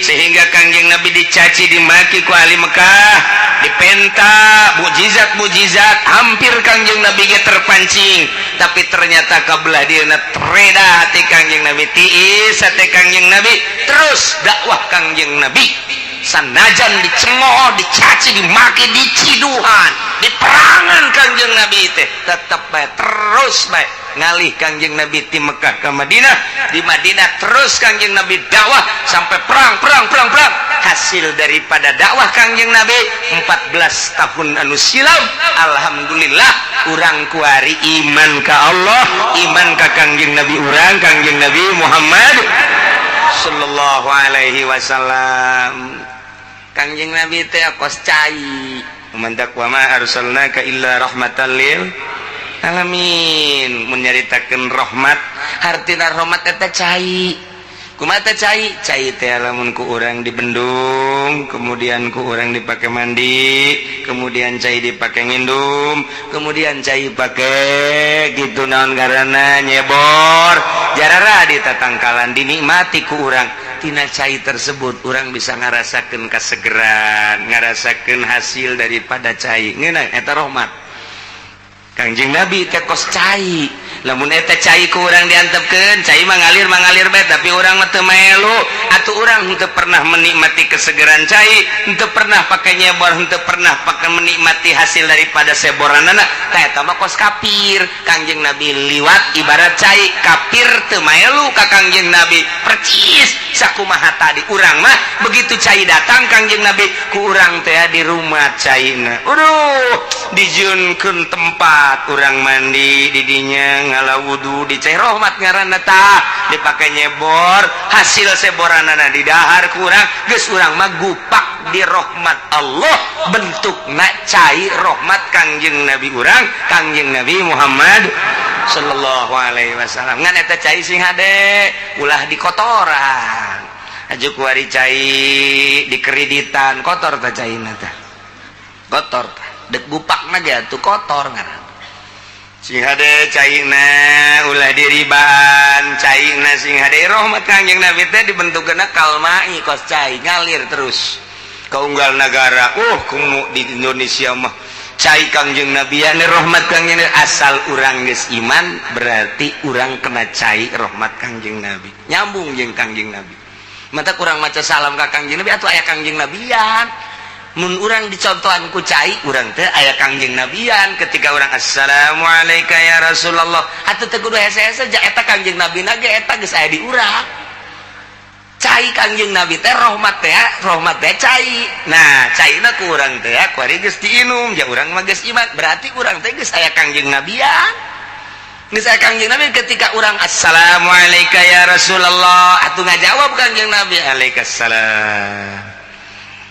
sehingga Kangjeng Nabi dicaci, dimaki ku ahli Mekah, dipenta mukjizat mukjizat, hampir Kangjeng Nabi ge terpancing. Tapi ternyata kabelah dia tereda hati Kangjeng Nabi, tiis hati Kangjeng Nabi. Terus dakwah Kangjeng Nabi, sanajan dicemooh, dicaci, dimaki, diciduhan, diperangan, Kangjeng Nabi teh tetap baik, terus baik ngalih Kangjeng Nabi di Mekah ke Madinah. Di Madinah terus Kangjeng Nabi dakwah sampai perang, perang, perang, perang. Hasil daripada dakwah Kangjeng Nabi 14 tahun anu silam, alhamdulillah urang kuari iman ka Allah, iman ka Kangjeng Nabi urang, Kangjeng Nabi Muhammad sallallahu alaihi wasallam. Kangjeng Nabi teh kos cai, mantak wa ma arsalnaka illa rahmatan lil alamin. Menyaritakeun rahmat, hartina rahmat eta cai. Kumaha teh cai? Cai teh lamun ku urang dibendung, kemudian ku urang dipake mandi, kemudian cai dipake ngindum, kemudian cai pake gitu naon karena nyebor jarara di tatangkalan, dinikmati ku urang. Tina cai tersebut urang bisa ngarasakeun kasegeran, ngarasakeun hasil daripada cai ngeunah. Eta rahmat Kangjeng Nabi teh kos cai. Lamun eta cai ku urang diantepkeun, cai mah ngalir mangalir bae, tapi urang mah teu melu atuh, urang henteu pernah menikmati kesegeran cai, henteu pernah pake nyebor, henteu pernah pake menikmati hasil daripada seboranana. Tah, eta mah kos kafir. Kangjeng Nabi liwat ibarat cai, kafir teu melu ka Kangjeng Nabi. Percis sakumaha tadi, urang mah begitu cai datang Kangjeng Nabi, ku urang teh di rumah caina. Aduh, dijieunkeun tempat urang mandi didinya, ngala wudu di cai rahmat ngaranna. Tah, dipake nyebor, hasil seboranana didahar ku urang. Geus, urang mah gupak di rahmat Allah, bentukna cai rahmat Kangjeng Nabi urang, Kangjeng Nabi Muhammad sallallahu alaihi wasallam. Ngan eta cai sing hade, ulah dikotoran. Aju kuari cai dikreditan, kotor tah caina tah, kotor tah. Dek gupakna ge atuh kotor ngaran. Sing hade caina, ulah diribaan caina, sing hade. Rahmat Kangjeng Nabi teh dibentukna kalmai, kos cai ngalir terus ke unggal negara. Kumu di Indonesia mah cai Kangjeng Nabi ya, rahmat Kangjeng Nabi. Asal urang geus iman, berarti urang kena cai rahmat Kangjeng Nabi, nyambung jeung Kangjeng Nabi. Mata kurang maca salam ka Kangjeng Nabi atau aya Kangjeng Nabian. Mun urang dicontohan ku cai, urang teh aya Kangjeng Nabian. Ketika urang assalamualaikum ya Rasulullah, atuh teu kudu hese-hese ja, eta Kangjeng Nabi na ge eta geus aya di urang. Cai Kangjeng Nabi teh rahmat teh, rahmat teh cai. Nah, caina ku urang teh kuari geus diinum ja, urang mah geus iman, berarti urang teh geus aya Kangjeng Nabian, geus aya Kangjeng Nabi. Ketika urang assalamualaikum ya Rasulullah, atuh ngajawab Kangjeng Nabi alaikassalam.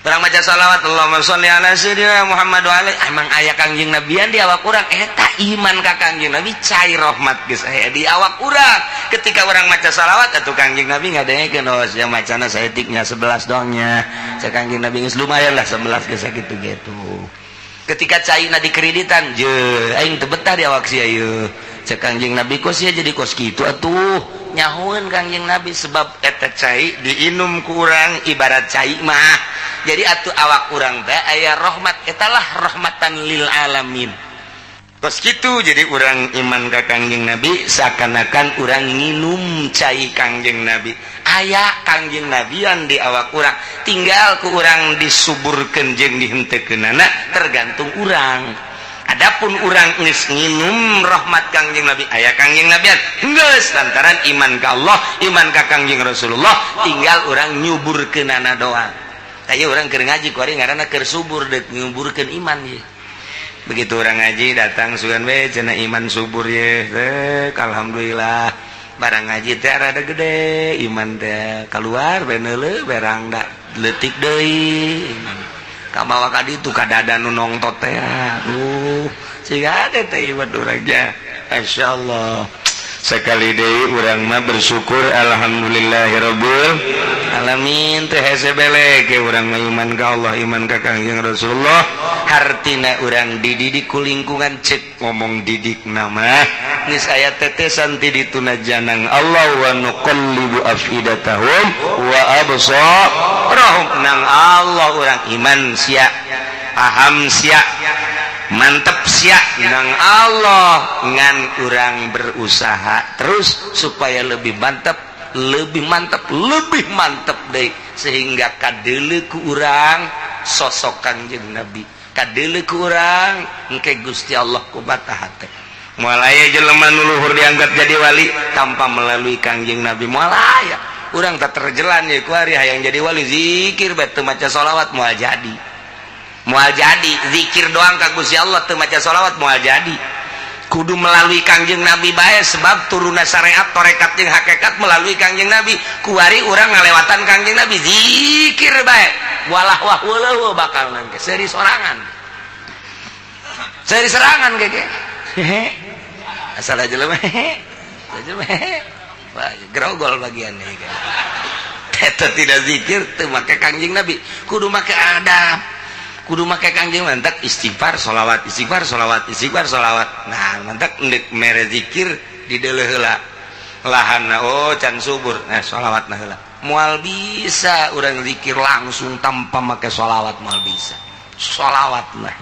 Urang maca salawat Allahumma sholli ala sayyidina Muhammad wa alaihi, emang aya Kangjeng Nabian di awak urang. Eta iman ka Kangjeng Nabi, cai rahmat geus aya di awak urang. Ketika urang maca salawat atuh Kangjeng Nabi ngadengekeun, oh sia macana saeutiknya 11 doangnya. Cek Kangjeng Nabi geus lumayan lah 11 geus sakitu gitu. Ketika caina dikreditan je, aing teu betah di awak sia ieu. Cek Kangjeng Nabi, kok sia jadi kos kitu atuh? Nyahueun Kangjeng Nabi sebab eta cai diinum ku urang ibarat cai mah. Jadi atuh awak urang teh aya rahmat, etalah rahmatan lil alamin. Kos kitu, jadi urang iman ka Kangjeng Nabi seakan-akan urang nginum cai Kangjeng Nabi, aya Kangjeng Nabian di awak urang. Tinggal ku urang disuburkeun jeung dihenteukeunana tergantung urang. Adapun urang geus nginum rahmat Kangjeng Nabi, aya Kangjeng Nabian geus, lantaran iman ka Allah, iman ka Kangjeng Rasulullah, tinggal urang nyuburkeunana doang. Aya urang keur ngaji kuari ngaranna keur subur, deuk nyuburkeun iman ye. Begitu urang ngaji datang sugan we cenah iman subur ye. Rek, alhamdulillah barang ngaji teh rada gede iman teh, keluar beneuleuh berang da leutik deui iman. Kamawa ka ditu ka dada nu nongtot teh, aduh, siga teh iman urang nya, masyaallah. Sekali deui urang mah bersyukur, alhamdulillahirabbil alamin. Teh hese belek urang mah, iman ka Allah, iman ka Kangjeng Rasulullah. Hartina urang dididik ku lingkungan. Cek ngomong didik nama geus aya tetesan ti dituna janang Allah, wa nuqallibu afidatahum wa absarahum. Nang Allah urang iman sia, paham sia, mantep sia nang Allah, ngan urang berusaha terus supaya lebih mantap, lebih mantap, lebih mantap deh, sehingga kadele ku urang sosok Kangjeng Nabi, kadele ku urang engke Gusti Allah ku mata hate. Moal aya jelema nu luhur diangkat jadi wali tanpa melalui Kangjeng Nabi, moal aya. Urang tak terjalan ya ku ari hayang jadi wali, zikir bae teu maca sholawat moal jadi, moal jadi. Zikir doang ka Gusti Allah teu maca sholawat moal jadi. Kudu melalui Kangjeng Nabi bae, sebab turunna syariat, torekat jeung hakikat melalui Kangjeng Nabi. Kuari urang ngalewatan Kangjeng Nabi, zikir bae, walah wah weuh, bakal nangke seri sorangan, seri serangan gege hehe. Asal aja jelema hehe jelema hehe. Wah, grogol bagian nih. Eta tidak zikir teu make Kangjeng Nabi. Kudu make adab, kudu make Kangjeng. Mantak istighfar, sholawat, istighfar, sholawat, istighfar, sholawat. Nah, mantak ndek mere zikir di deuleuh heula lahan. Oh, can subur. Nah, sholawat nah heula. Moal bisa urang zikir langsung tanpa make sholawat, moal bisa. Sholawat lah.